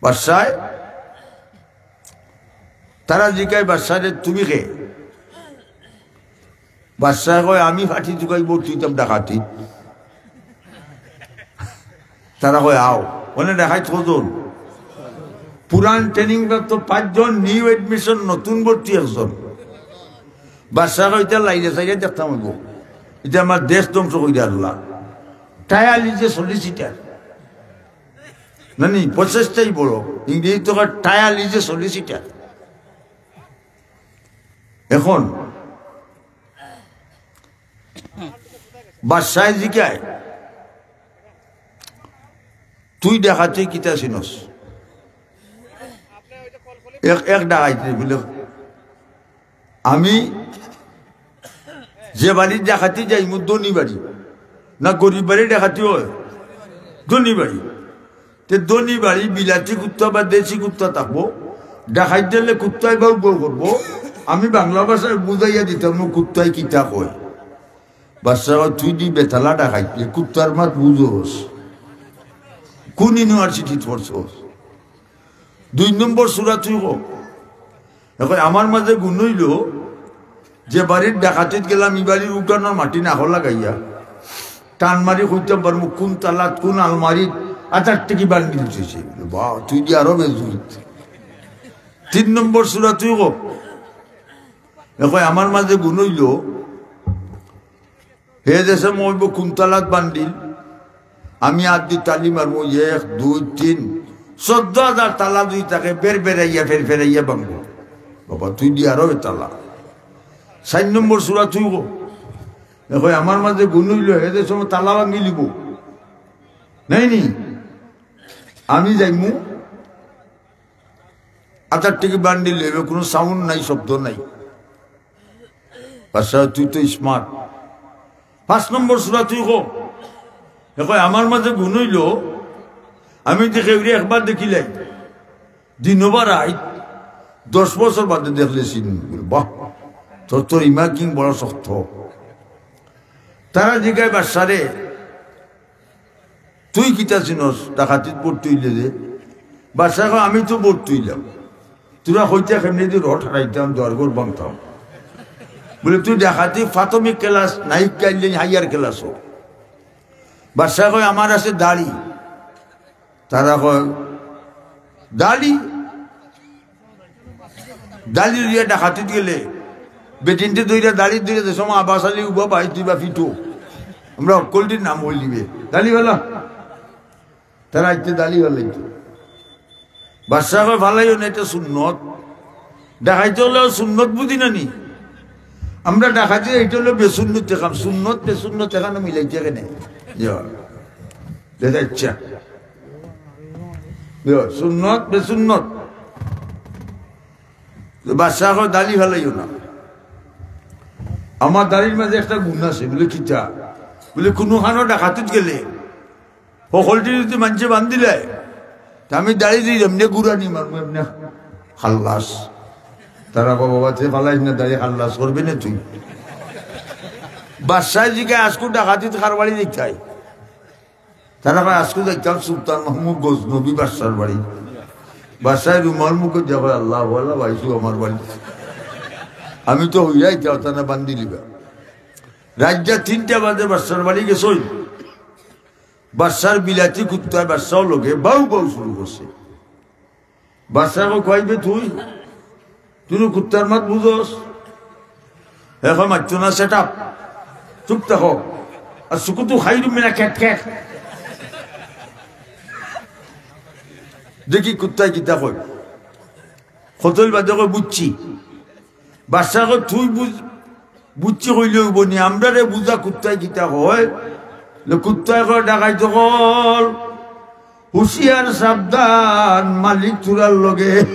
বাদশায় তারা জিকায় বাদশারে, "তুমি কে?" বাদশায় কয়, "আমি ফাটি তুকাই ভর্তি অইতাম ডাকাতি।" তারা কয়, "আও।" অনে ডাকাইত কয়জন? পুরান training প্রাপ্ত পাঁচজন, new admission, নতুন ভর্তি একজন। বাদশায় কয়, "ইতা লাইলে চাইলে দেখতাম অইবো, ইতা আমার দেশ ধ্বংস করিয়া আনলা।" Trial is a solicitor। না নি, প্রচেষ্টাই বড়। ইংরেজি তো কয়, "Trial is a solicitor।" এখন বাদশায় জিকায়, "তুই ডাকাতি কিতা চিনস?" এক, এক ডাকাইতে বলে, "আমি যে বাড়ির ডাকাতি যাইমু, ধনী বাড়ি, না গরিব বাড়ির ডাকাতি অয়? ধনী বাড়ি। তে ধনী বাড়ি বিলাতি কুত্তা বা দেশি কুত্তা থাকবো, ডাকাইত দিলে কুত্তায় বাউ বাউ করবো, আমি বাংলা ভাষায় বুঝাইয়া দিতাম, কুত্তায় কিতা কয়।" বাদশায় কয়, "তুই দি বেতালা ডাকাইত, এ কুত্তার মাত বুঝোস? কোন ইউনিভার্সিটিত পড়ছস? দুই নম্বর সূরা তুই ক।" এখন আমার মাঝে গুণ অইলো, যে বাড়ির ডাকাতিত গেলাম, ই বাড়ির উঠানোর মাটি না লাগাইয়া টান মারি কইতাম পারমু কোন তালাত, কোন আলমারিত আতার টেকি বান্ডিল থইছে। "বাহ, তুই দি আরো বেজুত।" তিন নম্বর সূরা তুই ক। এখন আমার মাঝে গুণ অইলো, হে দেশে মইব কুন্তালাত বান্ডিল, আমি আত দি তালি মারমু, এক, দুই, তিন, চোদ্দ হাজার তালা দুই থাকে, বের বেরাইয়া, ফের ফেরাইয়া ভাঙবো। বাবা, তুই দি আরো তালা। চাইর নম্বর সূরা তুই ক। দেখো, আমার মাঝে গুণ অইলো, হে দেশে তালা ভাঙি লিব। নাই নি? আমি যাইমু, আতার টেকি বান্ডিল লইবে, কোনো সাউন্ড নাই, শব্দ নাই। বাদশা, তুই তো স্মার্ট। পাঁচ নম্বর সূরা তুই ক। দেখো, আমার মাঝে গুণ অইলো, আমি দেখে উড়ে একবার দেখিলাই, দিন বা রাইত, দশ বছর বাদে দেখলে চিনি। বাহ, তোর তো রিমার্কিং বড় শক্ত। তারা জিগায় বাদশারে, তুই কিতা চিনস? ডাকাতিত ভর্তি অইলে যে। বাদশা কয়, আমি তো ভর্তি অইলাম। তোরা কইতে কেমনে দি রড হারাইতাম, দুয়ার ঘর ভাঙতাম। বলে, তুই ডাকাতি প্রাথমিক ক্লাস, নাইক গাইলেন হাইয়ার ক্লাস হোক। বাদশা কয়, আমার আছে দাড়ি। তারা কয়, দাড়ি? দাড়ি লইয়া ডাকাতিত গেলে, বেটিন্তে ধইরা দাড়ি ধইরা যে সময় আব্বাস আলী উবা ভাই তুই বা ফিটো। আমরা অকলটির নাম হইলিবে। দাড়ি ভালা। তারা আইতে দাড়ি ভালাইতো। বাদশা কয়, ফালাইও না, এটা সুন্নত। ডাকাইতে হলেও সুন্নত বুঝি না নি? আমরা ডাকাতি, এটা হলো বেসুন্নত কাম। সুন্নত, বেসুন্নত এখানে মিলাইতে কেনে? ইয়া। দেখা যাচ্ছে। ইয়া, সুন্নত, বেসুন্নত। তো বাদশা কয়, দাড়ি ফালাইও না। আমার দাড়ির মাঝে একটা গুণ আছে, বলে, কিতা? বলে, কোনো খানো ডাকাতিত গেলে, হকলটি যদি মানছে বান্ধিলে, তা আমি দাড়ি দিয়ে এমনি গুড়া নি মারমু, এমনি খাল্লাস। তারা কয়, বাবা, তে ফালাইস না, দাড়ি খাল্লাস করবে না তুই। বাদশায় জিগায়, আজকু ডাকাতিত কার বাড়ি দেখতাই? তারা কয়, আজকু যাইতাম সুলতান মাহমুদ গজনবী বাদশার বাড়ি। বাদশায় রুমাল মুখো দিয়া কয়, আল্লাহ, আল্লাহ, ভাইছু আমার বাড়ি। আমি তো হইয়া আইতাম, তারা বান্ধিলিবা। রাইত তিনটা বাজে বাদশার বাড়ি গেছইন। বাদশার বিলাতি কুত্তায় বাদশাও লগে বাউ বাউ শুরু করছে। বাদশা কয়, কইবে তুই? তুই কুত্তার মাত বুঝস? এখন মারতো না, সেট আপ। চুপ থাকো। আর সুকুতু খাইরু মিনা ক্যাট ক্যাট। দেখি কুত্তায় কিতা কয়। কতল বাদে কয়, বুঝছি। বাদশা কয়, তুই বুঝ, বুঝছি কইলে অইবো নি, আমরারে বুঝা কুত্তায় কিতা কয়? লে কুত্তায় কয়, ডাকাইত অকল, হুঁশিয়ার সাবধান, মালিক চুরার লগে।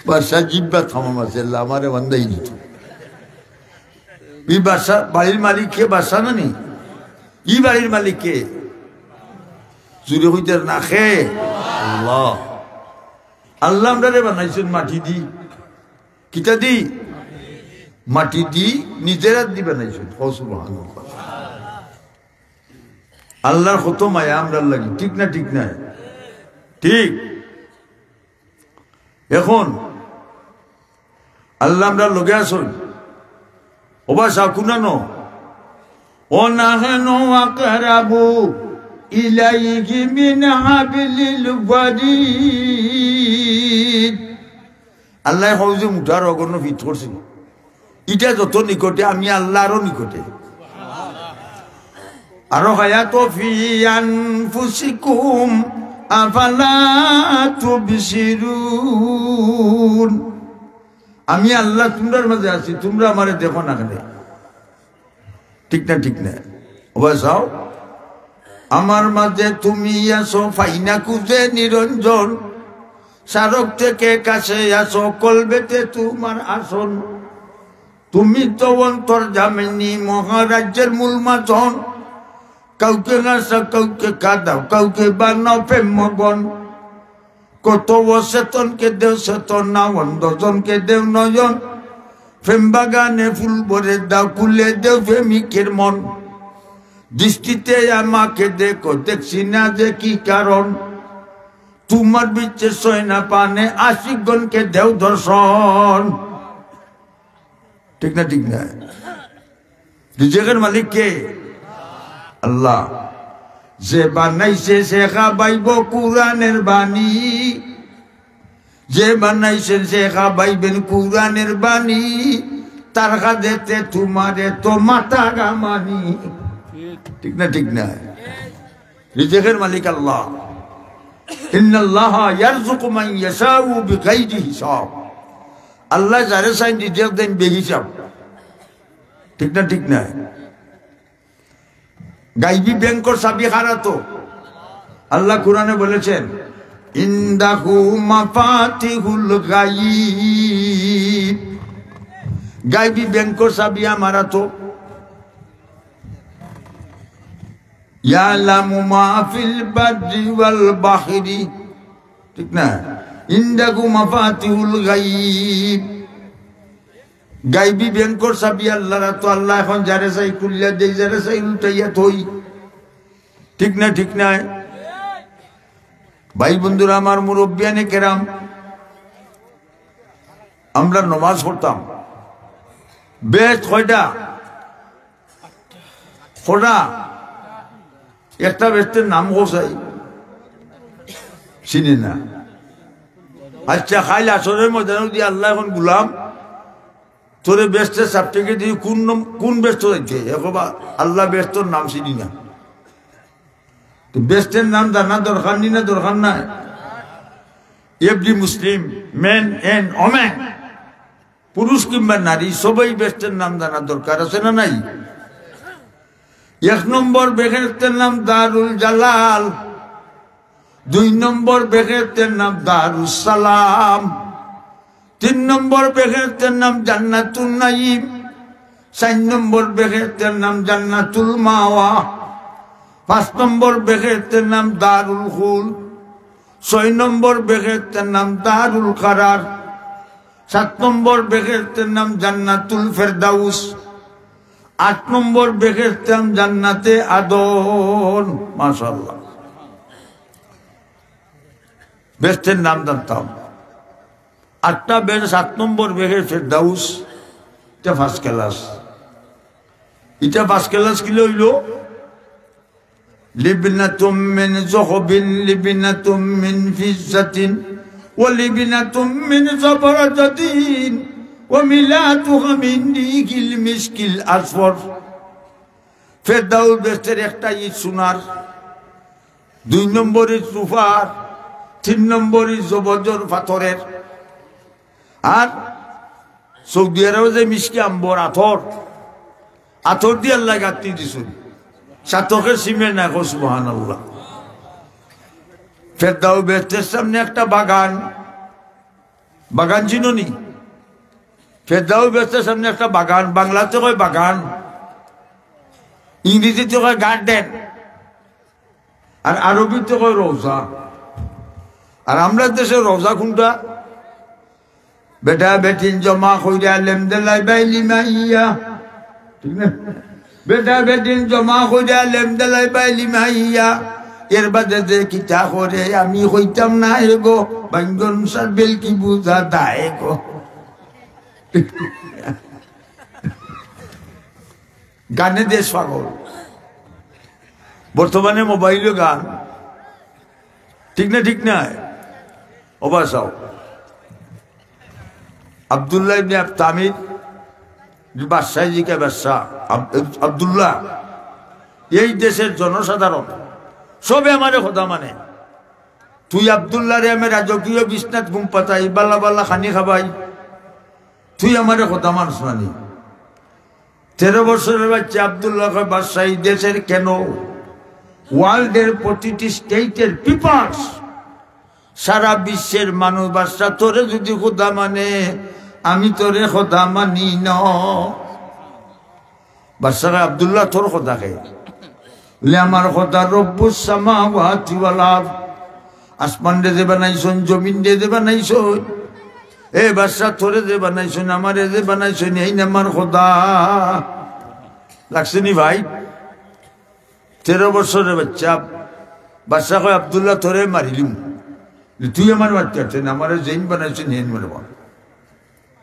বাদশা জিব্বা থামাম আছে, আল্লাহ আমারে বান্ধাই দিত। ই বাদশা, বাড়ির মালিক কে? বাদশা না নি? ই বাড়ির মালিক কে? জুরে কইতে না খে? আল্লাহ। আল্লাহ আমরারে বানাইছইন মাটি দি। কিতা দি? মাটি দি, নিজের আত দি বানাইছইন। কও সুবহানাল্লাহ। আল্লাহর কত মায়া আমরার লাগি, ঠিক না? ঠিক না? ঠিক। এখন আল্লাহ আমরার লগে আছইন। ওবা চাও কুনানো, ونحن أقرب إليه من حبل الوريد। আল্লায় কইন যে মুঠার অগর ফিট করছইন, ইটা যত নিকটে, আমি আল্লাহ আরো নিকটে। আরো হায়াত في أنفسكم أفلا تبصرون। আমি আল্লাহ তুমরার মাঝে আছি, তুমরা আমারে দেখো না কেনে? ঠিক না, ঠিক না? ওবা চাও, আমার মাঝে তুমি আছো, ফাইনা খুঁজে নিরঞ্জন, সারক থেকে কাছে আছো, কলবেতে তোমার আসন। তুমি তো অন্তর্যামিনী, মহারাজ্যের মূল মাজন। কাউকে হাসাও, কাউকে কাঁদাও, কাউকে বানাও প্রেম মগন। কত অচেতনকে দেও চেতনা, অন্ধজনকে দেও নয়ন। প্রেম বাগানে ফুল ভরে দাও, খুলে দেও প্রেমিকের মন। দৃষ্টিতে আমাকে দেখো, দেখছি না যে কি কারণ। তোমার বিচ্ছেদ সয় না পানে, আশিকগণকে দেও দর্শন। ঠিক না, ঠিক না? রিজিকের মালিক কে? আল্লাহ। যে বানাইছে সে খাবাইব কুরআনের বাণী, যে বানাইছেন সে খাবাইবেন কুরআনের বাণী, তার কাদেতে তোমারে তো মাথা গামানি। ঠিক না, ঠিক না? রিজিকের মালিক আল্লাহ। إن الله يرزق من يشاء بغير حساب। আল্লাহ যারে চাইন রিজিক দেন বেহিসাব। ঠিক না, ঠিক না? গাইবি ব্যাংকর চাবি কার আতো? আল্লাহ কোরআনে বলেছেন, عنده مفاتح الغيب। গাইবি ব্যাংকর চাবি আমার আতো। يعلم ما في البر والبحر। ঠিক না? عنده مفاتح الغيب। গাইবি ব্যাংকর চাবি আল্লাহর আতো। আল্লাহ এখন যারে চাই খুলিয়া দেই, যারে চাই উল্টাইয়া থই। ঠিক না, ঠিক না? ভাই বন্ধুরা আমার, মুরব্বিয়ানে কেরাম, আমরা নমাজ পড়তাম। বেহেশত কয়টা? কয়টা? একটা বেহেশতের নাম কও চাই, চিনি না। আচ্ছা, কাইল হাশরের ময়দানে যদি আল্লাহ এখন, "গুলাম, তোরে বেহেশতের সার্টিফিকেট দিই, কোন নম-, কোন বেহেশত যাইতে?" এ কইবা, "আল্লাহ, বেহেশতর নাম চিনি না।" তো বেহেশতের নাম জানা দরকার নি না, দরকার নাই? Every Muslim, man and woman, পুরুষ কিংবা নারী, সবাই বেহেশতের নাম জানা দরকার আছে না নাই? এক নম্বর বেহেশতের নাম দারুল জালাল, দুই নম্বর বেহেশতের নাম দারুস সালাম, তিন নম্বর বেহেশতের নাম জান্নাতুন নাঈম, চাইর নম্বর বেহেশতের নাম জান্নাতুল মাওয়া, পাঁচ নম্বর বেহেশতের নাম দারুল খুলদ, ছয় নম্বর বেহেশতের নাম দারুল কারার, সাত নম্বর বেহেশতের নাম জান্নাতুল ফেরদাউস, আট নম্বর বেহেশতের নাম জান্নাতে আদন। মাশাআল্লাহ। বেহেশতের নাম জানতাম। আটটা বেহেশত, সাত নম্বর বেহেশত ফেরদাউস, ইটা first class। ইটা first class কিলা অইলো? لبنة من ذهب لبنة من فضة ولبنة من زبرجد وملأتها من ريح المسك الأصفر। ফেরদাউস বেহেশতের একটা ইট সোনার, দুই নম্বর ইট রূপার, তিন নম্বর ইট জবজর পাথরের। আর সৌদি আরবে যে মিশকি আম্বর আতর, আতর দি আল্লায় গাঁথনি দিছইন। সাতকে সিমেন্ট না, কও সুবহানাল্লাহ। ফেরদাউস বেহেশতের সামনে একটা বাগান, বাগান চিনো নি? ফেরদাউস বেহেশতের সামনে একটা বাগান, বাংলাতে কয় বাগান, ইংরেজিতে কয় গার্ডেন, আর আরবিতে কয় রওজা। আর আমরার দেশে রওজা কুনটা? বেটা বেটিন জমা কইরা লেম দেলাই বাইলি মাইয়া, ঠিক না? বেটা বেটিন জমা কইরা লেম দেলাই বাইলি মাইয়া, এর বাদে যে কিতা করে আমি কইতাম না হে গো, বাঙ্গন সার বেলকি বুঝা দায় গো। গানে দেশ পাগল। বর্তমানে মোবাইলো গান, ঠিক না? ঠিক না? ওবা চাও, আব্দুল্লাহ ইবনে আব-, তামির বাদশায় জিগায়, বাদশা আব-, আব্দুল্লাহ, এই দেশের জনসাধারণ সবে আমারে খোদা মানে। তুই আব্দুল্লাহরে আমি রাজকীয় বিছনাত ঘুম পাতাই, বালা বালা খানি খাবাই, তুই আমারে খোদা মানস না নি? তেরো বছরের বাচ্চা আব্দুল্লাহ কয়, বাদশা, এই দেশের কেন, ওয়ার্ল্ডের প্রতিটি স্টেটের পিপলস, সারা বিশ্বের মানুষ, বাদশা, তোরে যদি খোদা মানে, আমি তোরে খোদা মানি না। বাদশা কয়, আব্দুল্লাহ, তোর খোদা কে? বলে, আমার খোদা রব্বুস সামাওয়াতি ওয়াল আরদ, আসমান রে যে বানাইছইন, জমিন রে যে বানাইছইন, এ বাদশা, তোরে যে বানাইছইন, আমারে যে বানাইছইন, এইন আমার খোদা। লাগছে নি ভাই? তেরো বছরের বাচ্চা। বাদশা কয়, আব্দুল্লাহ, তোরে মারিলিমু, তুই আমারে মারতে পারতে না, আমারে যেইন বানাইছইন, এইন মারবা।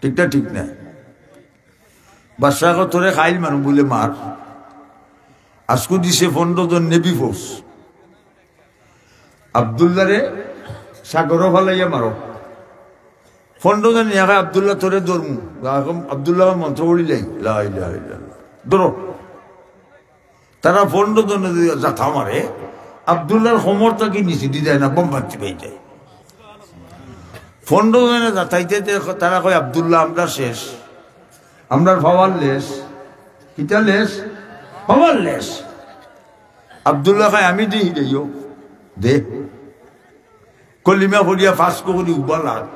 ঠিক না? ঠিক না? বাদশা কয়, তোরে খাইল মারমু, বলে মার। আজকু দিছে পনেরো জন নেভি ফোর্স। আব্দুল্লাহরে সাগরো ফালাইয়া মারো। পনেরো জন নিয়া কয়, আব্দুল্লাহ, তোরে ধরমু। এখন আব্দুল্লাহ মন্ত্র পড়িলাই, লা ইলাহা ইল্লাল্লাহ। ধরো। তারা পনেরো জনে যদি জাতা মারে, আব্দুল্লাহর কোমর থাকি নিচেদি যায় না, বোম ফাটি পাই যায়। পনেরো জনে জাতাইতে তে-, তারা কয়, আব্দুল্লাহ, আমরা শেষ, আমরার পাওয়ারলেস। কিতা লেস? পাওয়ারলেস। আব্দুল্লাহ কয়, আমি দেই দেইও, দে। কলিমা পড়িয়া ফাঁস করি উবালা।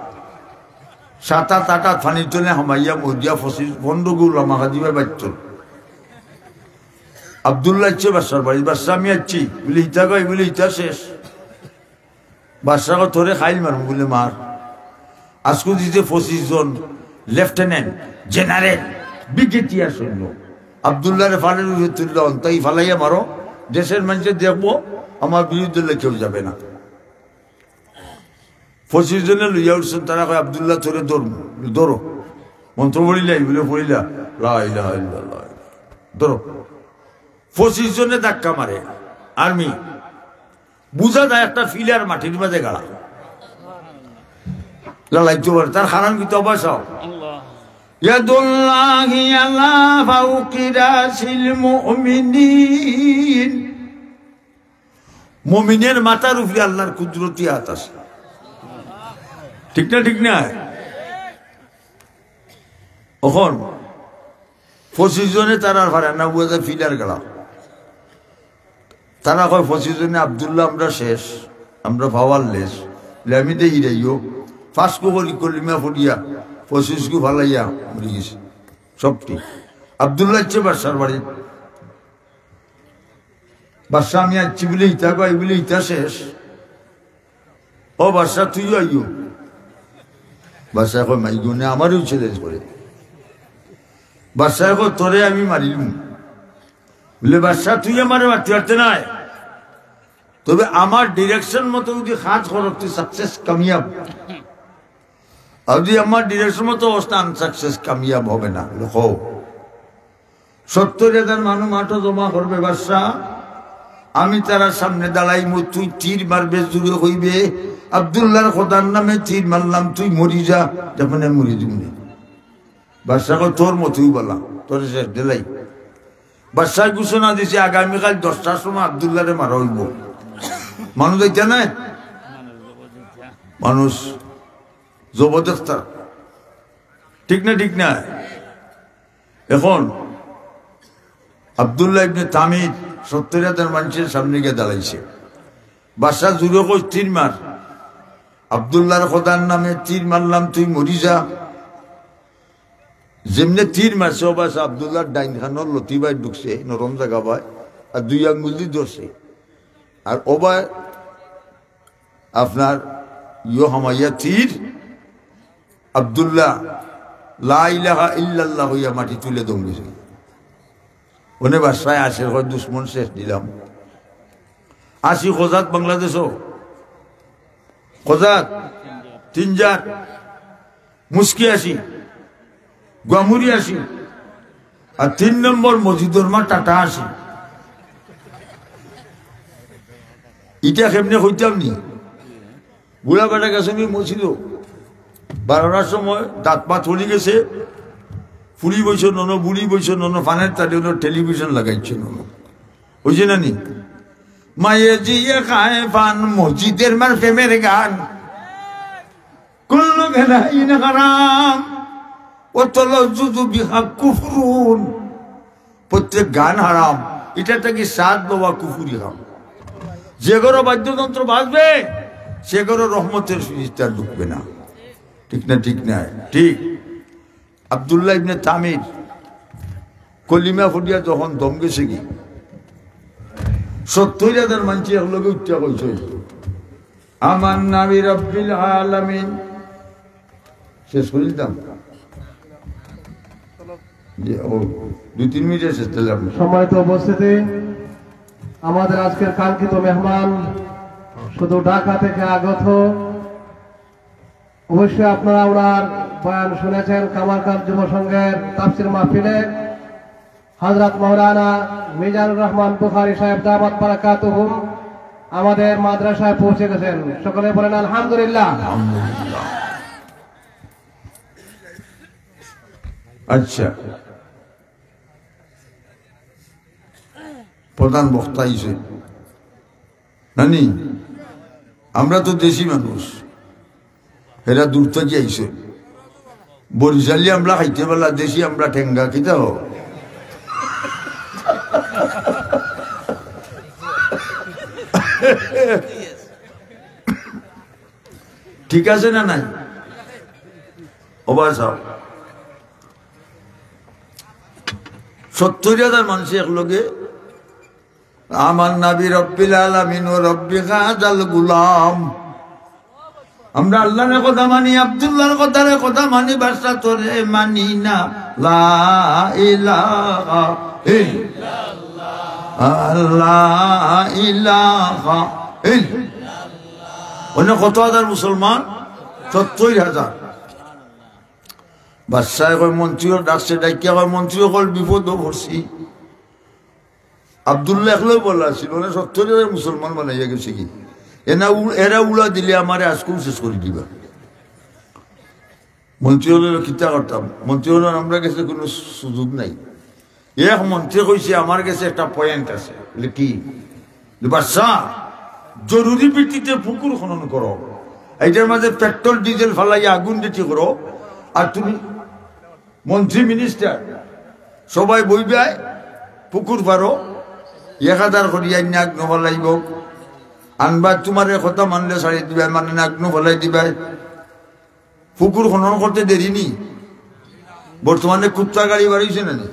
সাত আত আট আত পানির তলে হামাইয়া মরিয়া পঁচিশ, পনেরো গু লামা খাদিবা বাইত্তর। আব্দুল্লাহ আইছে বাদশার বাড়ি, বাদশা, আমি আইছি। বলে, ইতা কই? বলে, ইতা শেষ। বাদশা কয়, তোরে খাইল মারমু। বলে, মার। আজকু দিছে পঁচিশ জন লেফটেন্যান্ট জেনারেল, ব্রিগেডিয়ার সৈন্য। আব্দুল্লাহরে ফালের উপরে তুললে, অন্তাই ফালাইয়া মারো, দেশের মানুষে দেখবো, আমার বিরুদ্ধে কেউ যাবে না। পঁচিশ জনে লইয়া উঠছইন, তারা কয়, আব্দুল্লাহ, তোরে ধরমু। ধরো। মন্ত্র পড়িলাই? বলে, পড়িলা। লা ইলাহা ইল্লাল্লাহ। ধরো। পঁচিশ জনে ধাক্কা মারে, আর্মি। বুঝা যায় একটা ফিলার মাটির মাঝে গাড়া। লালাইতে পারে, তার কারণ কিতা? অবা চাও। ইয়াদুল্লাহি আলা ফাউকি রাসিল মুমিনিন। মুমিনের মাথার উপরে আল্লাহর কুদরতি হাত আছে। ঠিক না? ঠিক না? অখন পঁচিশ জনে তারার পারে না, বুঝা যায় ফিলার গাড়া। তারা কয়, পঁচিশ জনে, আব্দুল্লাহ, আমরা শেষ, আমরা পাওয়ারলেস। বলে, আমি দেই দেইও। ফাঁস করি কলিমা পড়িয়া পঁচিশ গু ফালাইয়া মরি গেছে। সবটি। আব্দুল্লাহ আইছে বাদশার বাড়ি। বাদশা, আমি আইছি বলে ইতা কয়, বলে ইতা শেষ। ও বাদশা, তুইও আইও। বাদশা কয়, মাই গুনে আমারেও চ্যালেঞ্জ করে। বাদশা কয়, তোরে আমি মারিলুম। বলে, বাদশা, তুই আমারে মারতে পারতে নায়, তবে আমার ডিরেকশন মতো যদি কাজ করো, তুই সাকসেস, কামিয়াব। আর যদি আমার ডিরেকশন মতো অবস্থা, আনসাকসেস, কামিয়াব হবে না। বলে, কও। সত্তর হাজার মানুষ মাঠো জমা করবে বাদশা, আমি তারার সামনে দাঁড়াইমু, তুই তীর মারবে, জুরে কইবে, আব্দুল্লাহর খোদার নামে তীর মারলাম, তুই মরি যা, যেমন আমি মরি দিমু নে। বাদশা কয়, তোর মতই বলা, তোর শেষ দিলাই। বাদশায় ঘোষণা দিছে, আগামীকাল দশটার সময় আব্দুল্লাহরে মারা অইবো। মানুষ যাইতা নায়, মানুষ জবরদস্ত। ঠিক না? ঠিক না? এখন আব্দুল্লাহ ইবনে তামির সত্তর হাজার মানুষের সামনে গিয়া দাঁড়াইছে। বাদশা জুরে কয়, তীর মার, আব্দুল্লাহর খোদার নামে তীর মারলাম, তুই মরি যা। যেমনে তীর মারছে, ও বাদশা, আব্দুল্লাহর ডাইন কানর লতি বায় ঢুকছে, নরম জাগা বায়, আর দুই আঙ্গুল দি ধরছে। আর ও বায় আপনার ইয়ো হামাইয়া তীর, আব্দুল্লাহ লা ইলাহা ইল্লাল্লাহ কইয়া মাটি তুলে দৌড়িছে। অনে বাদশায় আসে, কয়, দুশমন শেষ দিলাম। আশি খোজাত বাংলাদেশও, খোজাত, তিনজার, মুস্কি আশি, গুয়ামুরি আশি, আর তিন নম্বর মসজিদর মা টাটা আশি। ইটা কেমনে কইতাম নি? বুড়া বেটা গেছে নি মসজিদও, বারোটার সময় দাঁত পাত হলি গেছে, ফুড়ি বইছে নন, বুড়ি বইছে নন, ফানের তালে নন, টেলিভিশন লাগাইছে নন। ওই যে নানি, মায়ে জিয়ে খায় ফান, মসজিদের মার প্রেমের গান। কুল্লু গানাইন হারাম, ও তলজুজু বিহা কুফরুন। প্রত্যেক গান হারাম, এটা থেকে স্বাদ লওয়া কুফুরি হারাম। যে ঘরো বাদ্যযন্ত্র বাজবে, সে ঘরো রহমতের ফিরিস্তা ঢুকবে না। ঠিক না? ঠিক না? ঠিক। আব্দুল্লাহ ইবনে তামির কলিমা ফুটিয়া যখন দম গেছে কি, সত্তর হাজার মানষে একলগে উঠতে কইছে, "আমান্না বিরাব্বিল আলামিন।" শেষ করি দিতাম। জি, ও, দুই তিন মিনিটে শেষ, তাহলে আপনি। সম্মানিত উপস্থিতি, আমাদের আজকের কাঙ্ক্ষিত মেহমান শুধু ঢাকা থেকে আগত। অবশ্যই আপনারা ওনার বয়ান শুনেছেন কামারকান্দ যুব সংঘের তাফসির মাহফিলে। হযরত মাওলানা মিজানুর রহমান বুখারী সাহেব দামাত বারাকাতুহুম আমাদের মাদ্রাসায় পৌঁছে গেছেন। সকলে বলেন আলহামদুলিল্লাহ। আচ্ছা, প্রধান বক্তা আইছে। নানি, আমরা তো দেশি মানুষ, এরা দূর থাকি আইছে। বরিশালি আমরা খাইতে পারলা, দেশি আমরা ঠেঙ্গা, কিতা হো? ঠিক আছে না নাই? ওবা সাহেব, সত্তর হাজার মানুষ একলগে, "আমান্না বিরাব্বিল আলামিন ওয়া রাব্বি হাযাল গুলাম।" আমরা আল্লাহর কথা মানি, আব্দুল্লাহর কথারে কথা মানি, বাদশা তোরে মানি না। লা ইলাহা ইল্লাল্লাহ, লা ইলাহা ইল্লাল্লাহ। অন্য কত হাজার মুসলমান? সত্তর হাজার। বাদশায় কয়, মন্ত্রী অকল ডাকছে, ডাকিয়া কয়, "মন্ত্রী অকল বিপদো পড়ছি।" আব্দুল্লাহ একলাউ ভালা আছিল, মানে সত্তর হাজার মুসলমান বানাইয়া গেছে কি। এনা উ-, এরা উড়া দিলে আমারে আজকুম শেষ করি দিবা। মন্ত্রী অকলরে কিতা করতাম? মন্ত্রী অকলর আমরা গেছে কোনো সুযোগ নাই। এক মন্ত্রী কইছে, "আমার গেছে একটা point আছে।" বলে, "কি?" যে, "বাদশা, জরুরি ভিত্তিতে পুকুর খনন করো, এইটার মাঝে পেট্রোল ডিজেল ফালাইয়া আগুন যেটি করো, আর তুমি মন্ত্রী মিনিস্টার সবাই বইবায়, পুকুর পারো, এক হাজার করি আইন্না আগ্নো ফালাইবো, আনবা, তুমারে কথা মানলে ছাড়ি দিবায়, মানে না আগ্নো ফালাই দিবায়।" পুকুর খনন করতে দেরি নি। বর্তমানে কুত্তা গাড়ি বাড়িছে না নি?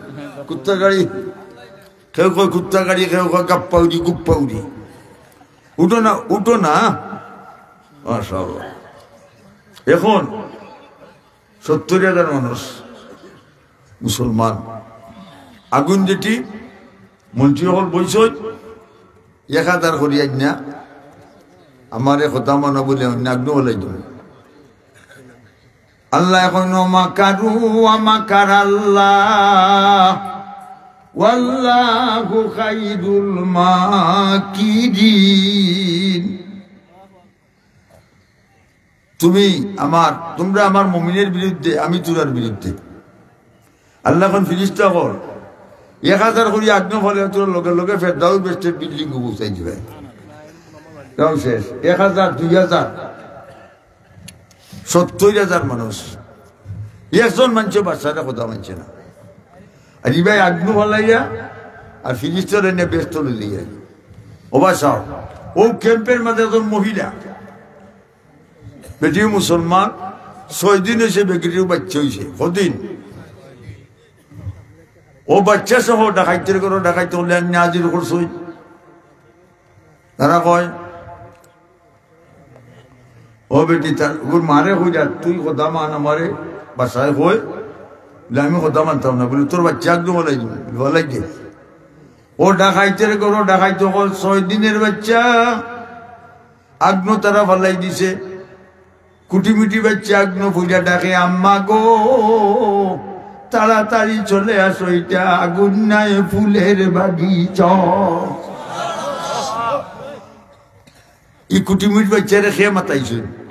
কুত্তা গাড়ি, কেউ কয় কুত্তা গাড়ি, কেউ কয় গাপ্পাউরি, গুপ্পাউরি। উঠো না, উঠো না। মাশাআল্লাহ। এখন সত্তর হাজার মানুষ মুসলমান। আগুন যেটি মন্ত্রী অকল বইছইন, এক হাজার করি আইন্না, আমারে কথা মানো বলে অইন্য আগ্নো ফালাই দিমু। আল্লায় কইন, "ওয়া মাকারু ওয়া মাকারাল্লাহ, ওয়াল্লাহু খাইরুল মাকিরিন।" তুমি আমার, তুমরা আমার মুমিনের বিরুদ্ধে, আমি তুমরার বিরুদ্ধে। আল্লায় কইন, "ফিরিস্তা অকল, এক হাজার করি আগ্নো ফালাইয়া তুমরা লগে লগে ফেরদাউস বেহেশতর বিল্ডিং পৌঁছাই দিবায়।" তাও শেষ। এক হাজার, দুই হাজার, সত্তর হাজার মানুষ। একজন মানষে বাদশারে কথা মানছে না। আর ইবায় আগ্নো ফালাইয়া আর ফিরিস্তারে নিয়া বেহেশতো লইয়া। ওবা সাহেব, ও ক্যাম্পর মাঝে একজন মহিলা, বেটিও মুসলমান, ছয় দিন অইছে বেটির বাচ্চা অইছে। কদিন? ও বাচ্চা সহ ডাকাইতর ঘরো ডাকাইত অকলে আনিয়া হাজির করছইন। তারা কয়, "ও বেটি, তার ওর মারে কই যা, তুই কথা মান আমারে।" বাদশায় কয়, "বলে, আমি কথা মানতাম না।" বলে, "তোর বাচ্চা আগ্নো ফালাই দিমু।" বলে, "ফালাই দে।" ও ডাকাইতের ঘরো ডাকাইত অকল, ছয় দিনের বাচ্চা, আগ্নো তারা ফালাই দিছে। কুটিমুটি বাচ্চা আগ্নো ফুইলা ডাকে, "আম্মা গো, তাড়াতাড়ি চলে আসো, ইটা আগুন নায়, ফুলের বাগিচা।" ই কুটিমুটি বাচ্চারে কে মাতাইছইন?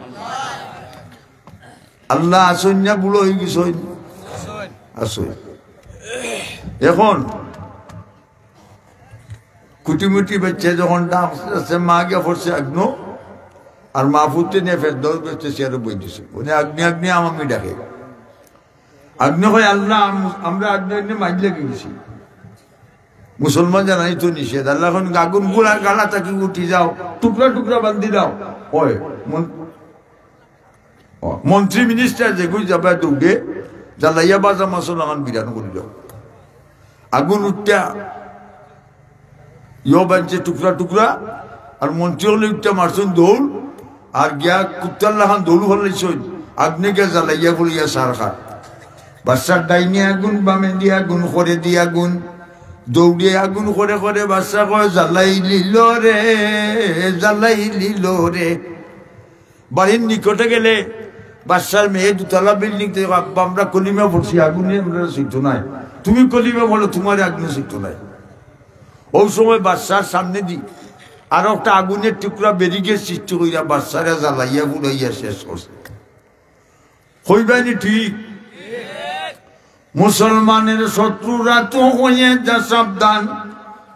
আল্লাহ আছইন না বুড়া অইগেছইন? আছইন। এখন কুটিমুটি বাচ্চা যখন ডাক আছে, মা গিয়া পড়ছে আগ্নো, আর মা ফুতে নিয়া ফেরদাউস বেহেস্তে চেয়ারো বই দিছে। মানে, "আগ্নি, আগ্নি, আমামি ডাকে।" আগ্নি কয়, "আল্লাহ, আম-, আমরা আগ্নি, আগ্নি মাইর লাগি গেছি।" মুসলমান জানাই তো নিষেধ। আল্লাহ কইন, "আগুন গুলা গালা থাকি উঠি যাও, টুকরা টুকরা বান্ধি দাও।" ওই মন-, ও, মন্ত্রী মিনিস্টার যেগুই যাবা দৌড়ে, জ্বালাইয়া বাজা মাছর লাখান বিরান করি দাও। আগুন উঠতা, ইয়ো বানছে টুকরা টুকরা, আর মন্ত্রী অকলে উঠতা মারছইন দৌড়, আর গিয়া কুত্তার লাখান দৌড় ফালাইছইন, আগ্নি গিয়া জ্বালাইয়া পুড়িয়া সার খার। বাদশার ডাইনে আগুন, বামে দি আগুন, খরে দি আগুন, দৌড়ে আগুন খরে খরে বাদশা কয়, "জ্বালাই লিল রে, জ্বালাই লিল রে।" বাড়ির নিকটে গেলে বাদশার মেয়ে দুতলা বিল্ডিং থাকি, "আব্বা, আমরা কলিমা পড়ছি, আগুনে আমরা ছুঁইতো নায়, তুমি কলিমা পড়ো, তুমারে আগুনে ছুঁইতো নায়।" অউ সময় বাদশার সামনেদি আরো একটা আগুনের টুকরা ব্যারিকেড সৃষ্টি করিয়া বাদশারে জ্বালাইয়া পুড়াইয়া শেষ করছে। কইবায়নি ঠিক? মুসলমানের শত্রুরা তো হয়ে যা সাবধান,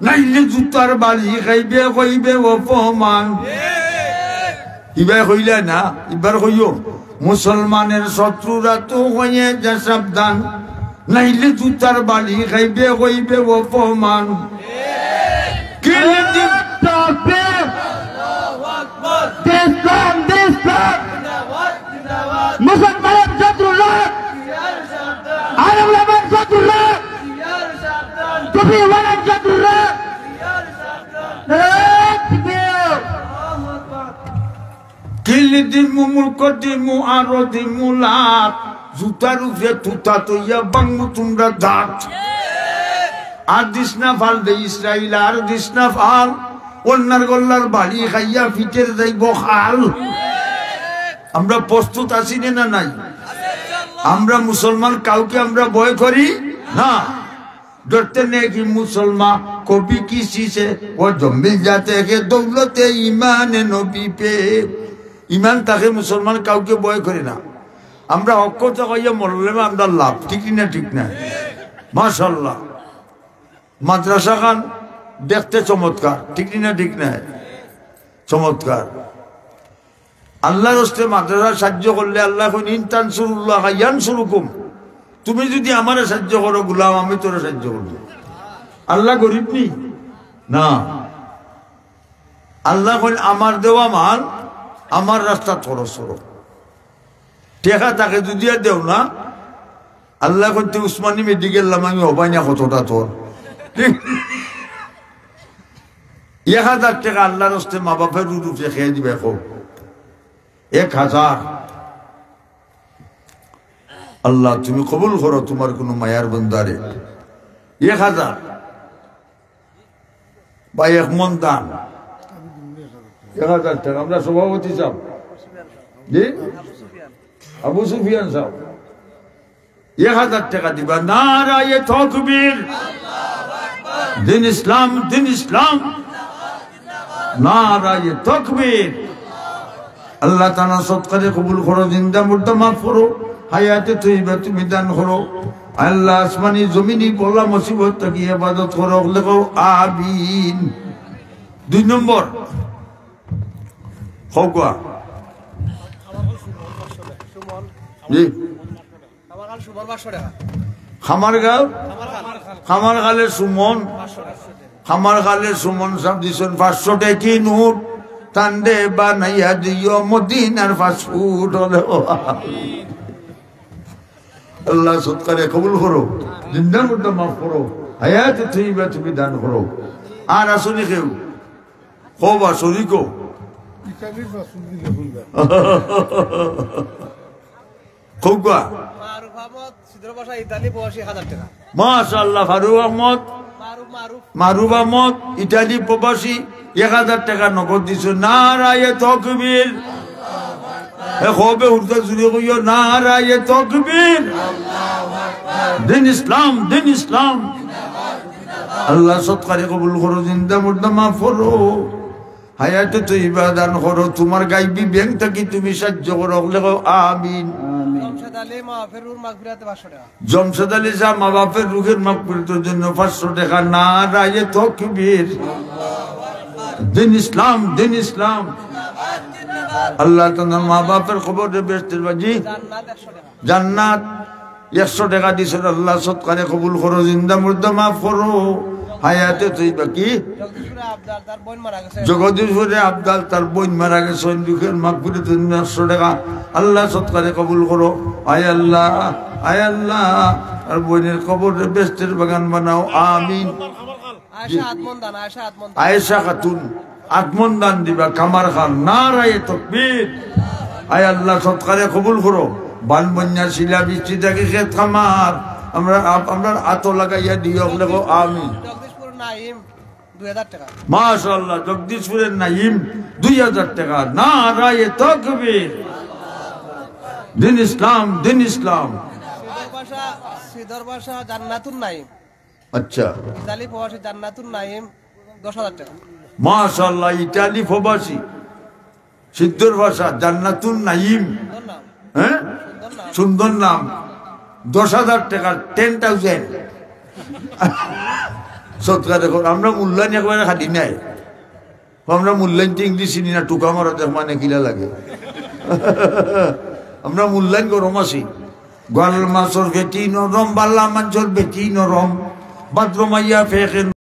নাইলে জুতার বাড়ি খাইবে, হইবে অপমান। ইবায় কইলা না, ইবার কইও, মুসলমানের শত্রুরা তো হয়ে যা সাবধান, নাইলে জুতার বাড়ি খাইবে, হইবে অপমান। কিল দিন তাকবীর। দেশ ইসলাম, দেশ ইসলাম। মুসলমানের শত্রুরা, আলম ওলামার শত্রুরা, টুপিওয়ালার শত্রুরা। নারায়ে তাকবীর। কিল দিমু, মুলক দিমু, আরো দিমু লাত। জুতার উপরে তুতা থইয়া ভাঙমু তুমরার দাঁত। আর দিস না ফাল রে ইসরাইল, আর দিস না ফাল। অন্যার গল্লার বাড়ি খাইয়া ফিটের যাইব খাল। আমরা প্রস্তুত আছি নে না নাই? আমরা মুসলমান, কাউকে আমরা ভয় করি না। ডরতে নেই কি মুসলমান কবি কিসি সে, ও জমিল যাতে হে দৌলতে ইমানে নবী পে। ইমান থাকে মুসলমান, কাউকে ভয় করে না। আমরা হক কথা কইয়া মরলে আমরা লাভ, ঠিক না? ঠিক না? মাশাআল্লাহ। মাদ্রাসা খান দেখতে চমৎকার, ঠিক না? ঠিক না? চমৎকার। আল্লাহর হস্তে মাদ্রাসা সাহায্য করলে আল্লাহ কইন, "ইন তানসুরুল্লাহ ইয়ানসুরুকুম।" তুমি যদি আমারে সাহায্য করো গোলাম, আমি তোরে সাহায্য করব। আল্লাহ গরিব নি? না। আল্লাহ কইন, "আমার দেওয়া মাল, আমার রাস্তাত খরচ করো।" টেকা থাকে যদি আর দেও না, আল্লাহ কইন, "তুই উসমানী মেডিকেল লামানি হবাই না কতটা তোর।" ঠিক? এক হাজার টেকা আল্লাহর হস্তে মা বাপের রূপে খেয়ে দিবে এখন। এক হাজার। আল্লাহ, তুমি কবুল করো তোমার কোনো মায়ার বন্দারে। এক হাজার বা এক মন দান। এক হাজার টেকা। আমরা সভাপতি সাহেব, জি, আবু সুফিয়ান সাহেব, এক হাজার টেকা দিবা। নারায়ে তাকবীর। দিন ইসলাম, দিন ইসলাম। নারায়ে তাকবীর। আল্লাহ তাআলা সদকারে কবুল করো, জিন্দা মুর্দা মাফ করো, হায়াতে তৈবা তুমি দান করো। আল্লাহ আসমানি জমিনি বলা মুসিবত থাকি হেফাজত করো, লেখো আমিন। দুই নম্বর, হউকা। জি। খামারগাঁও, খামারগাঁওর সুমন, খামারগাঁওর সুমন সাহেব দিছইন পাঁচশো টেকি নোট, তানরে বানাইয়া দিও মদিনার পাসপোর্ট। আল্লাহ সদকারে কবুল করো, জিন্দা মুর্দা মাফ করো, হায়াতে তৈবা তুমি দান করো। আর আছো নি কেউ? কও বা শরিক অও। কউক্কা। ফারুক আহমদ, সিদ্ধর বাসা, ইতালি, প্রবাসী, এক হাজার টেকা। মাশাআল্লাহ, ফারুক আহমদ, মারুফ আহমদ, ইটালি প্রবাসী, এক হাজার টেকা নগদ দিছো। নারায়ে তকবীর। এ, কবে হুরুতা জুড়ে কইও, নারায়ে তকবীর। দিন ইসলাম, দিন ইসলাম। আল্লাহ সৎকারে কবুল করো, জিন্দা মুর্দা মাফ করো। হায়াতে তৈবা দান করো, তুমার গাইবি ব্যাংক থাকি তুমি সাহায্য করো, হকলে কও আমিন। আমিন। জমশেদ আলী মা বাপের রুহের মাগফিরাতে পাঁচশো টেকা। জমশেদ আলী শাহ মা বাপের রুহের মাগফিরাতের জন্য পাঁচশো টেকা। নারায়ে তকবীর। দিন ইসলাম, দিন ইসলাম। আল্লাহ তাআলা মা বাপের কবরে বেহেশতের বাজি। জান্নাত একশো টেকা। জান্নাত একশো টেকা দিছইন, আল্লাহ সৎকারে কবুল করো, জিন্দা মুর্দা মাফ করো, হায়াতে তৈবা কি? জগদীশপুরে আবদাল, তার বোন মারা গেছে। জগদীশপুরে আবদাল, তার বোন মারা গেছে, রুহের মাগফিরাতের জন্য একশো টেকা, আল্লাহ সৎকারে কবুল করো। আয় আল্লাহ, আয় আল্লাহ, তার বোনের কবরে বেহেশতের বাগান বানাও, আমিন। আয়েশা আদমন দান, আয়েশা আদমন দান। আয়েশা খাতুন আদমন দান দিবা, কামার খান, নারায়ে তকবীর। আয় আল্লাহ, সৎকারে কবুল করো। বান বন্যা শিলা বৃষ্টি থাকি খেত খামার, আমরা আপ-, আমরা আতো লাগাইয়া দিও, হকলে কও আমিন। জগদীশপুর নাইম, দুই হাজার টেকা। মাশাআল্লাহ, জগদীশপুরের নাইম, দুই হাজার টেকা। নারায়ে তকবীর। দিন ইসলাম, দিন ইসলাম। সিদর বাসা, সিদর বাসা জান্নাতুন নাইম। আচ্ছা। ইতালি প্রবাসী জান্নাতুন নাইম, দশ হাজার টেকা। মাশাআল্লাহ, ইতালি প্রবাসী, সিদ্ধর ভাষা, জান্নাতুন নাইম। সুন্দর নাম। হ্যাঁ? সুন্দর নাম। সুন্দর নাম। দশ হাজার টেকা, ten thousand। সৎকারে কবুল। আমরা মূল্যায়ন একবারে খালি নাই। আমরা মূল্যায়ন তো ইংলিশ চিনি না, টুকা মারা দেখ মানে কিলা লাগে। আমরা মূল্যায়ন গরম আছি। গোয়াল মাছর পেটি নরম, বালা মাছর পেটি নরম। বাথরুম আইয়া ফেকে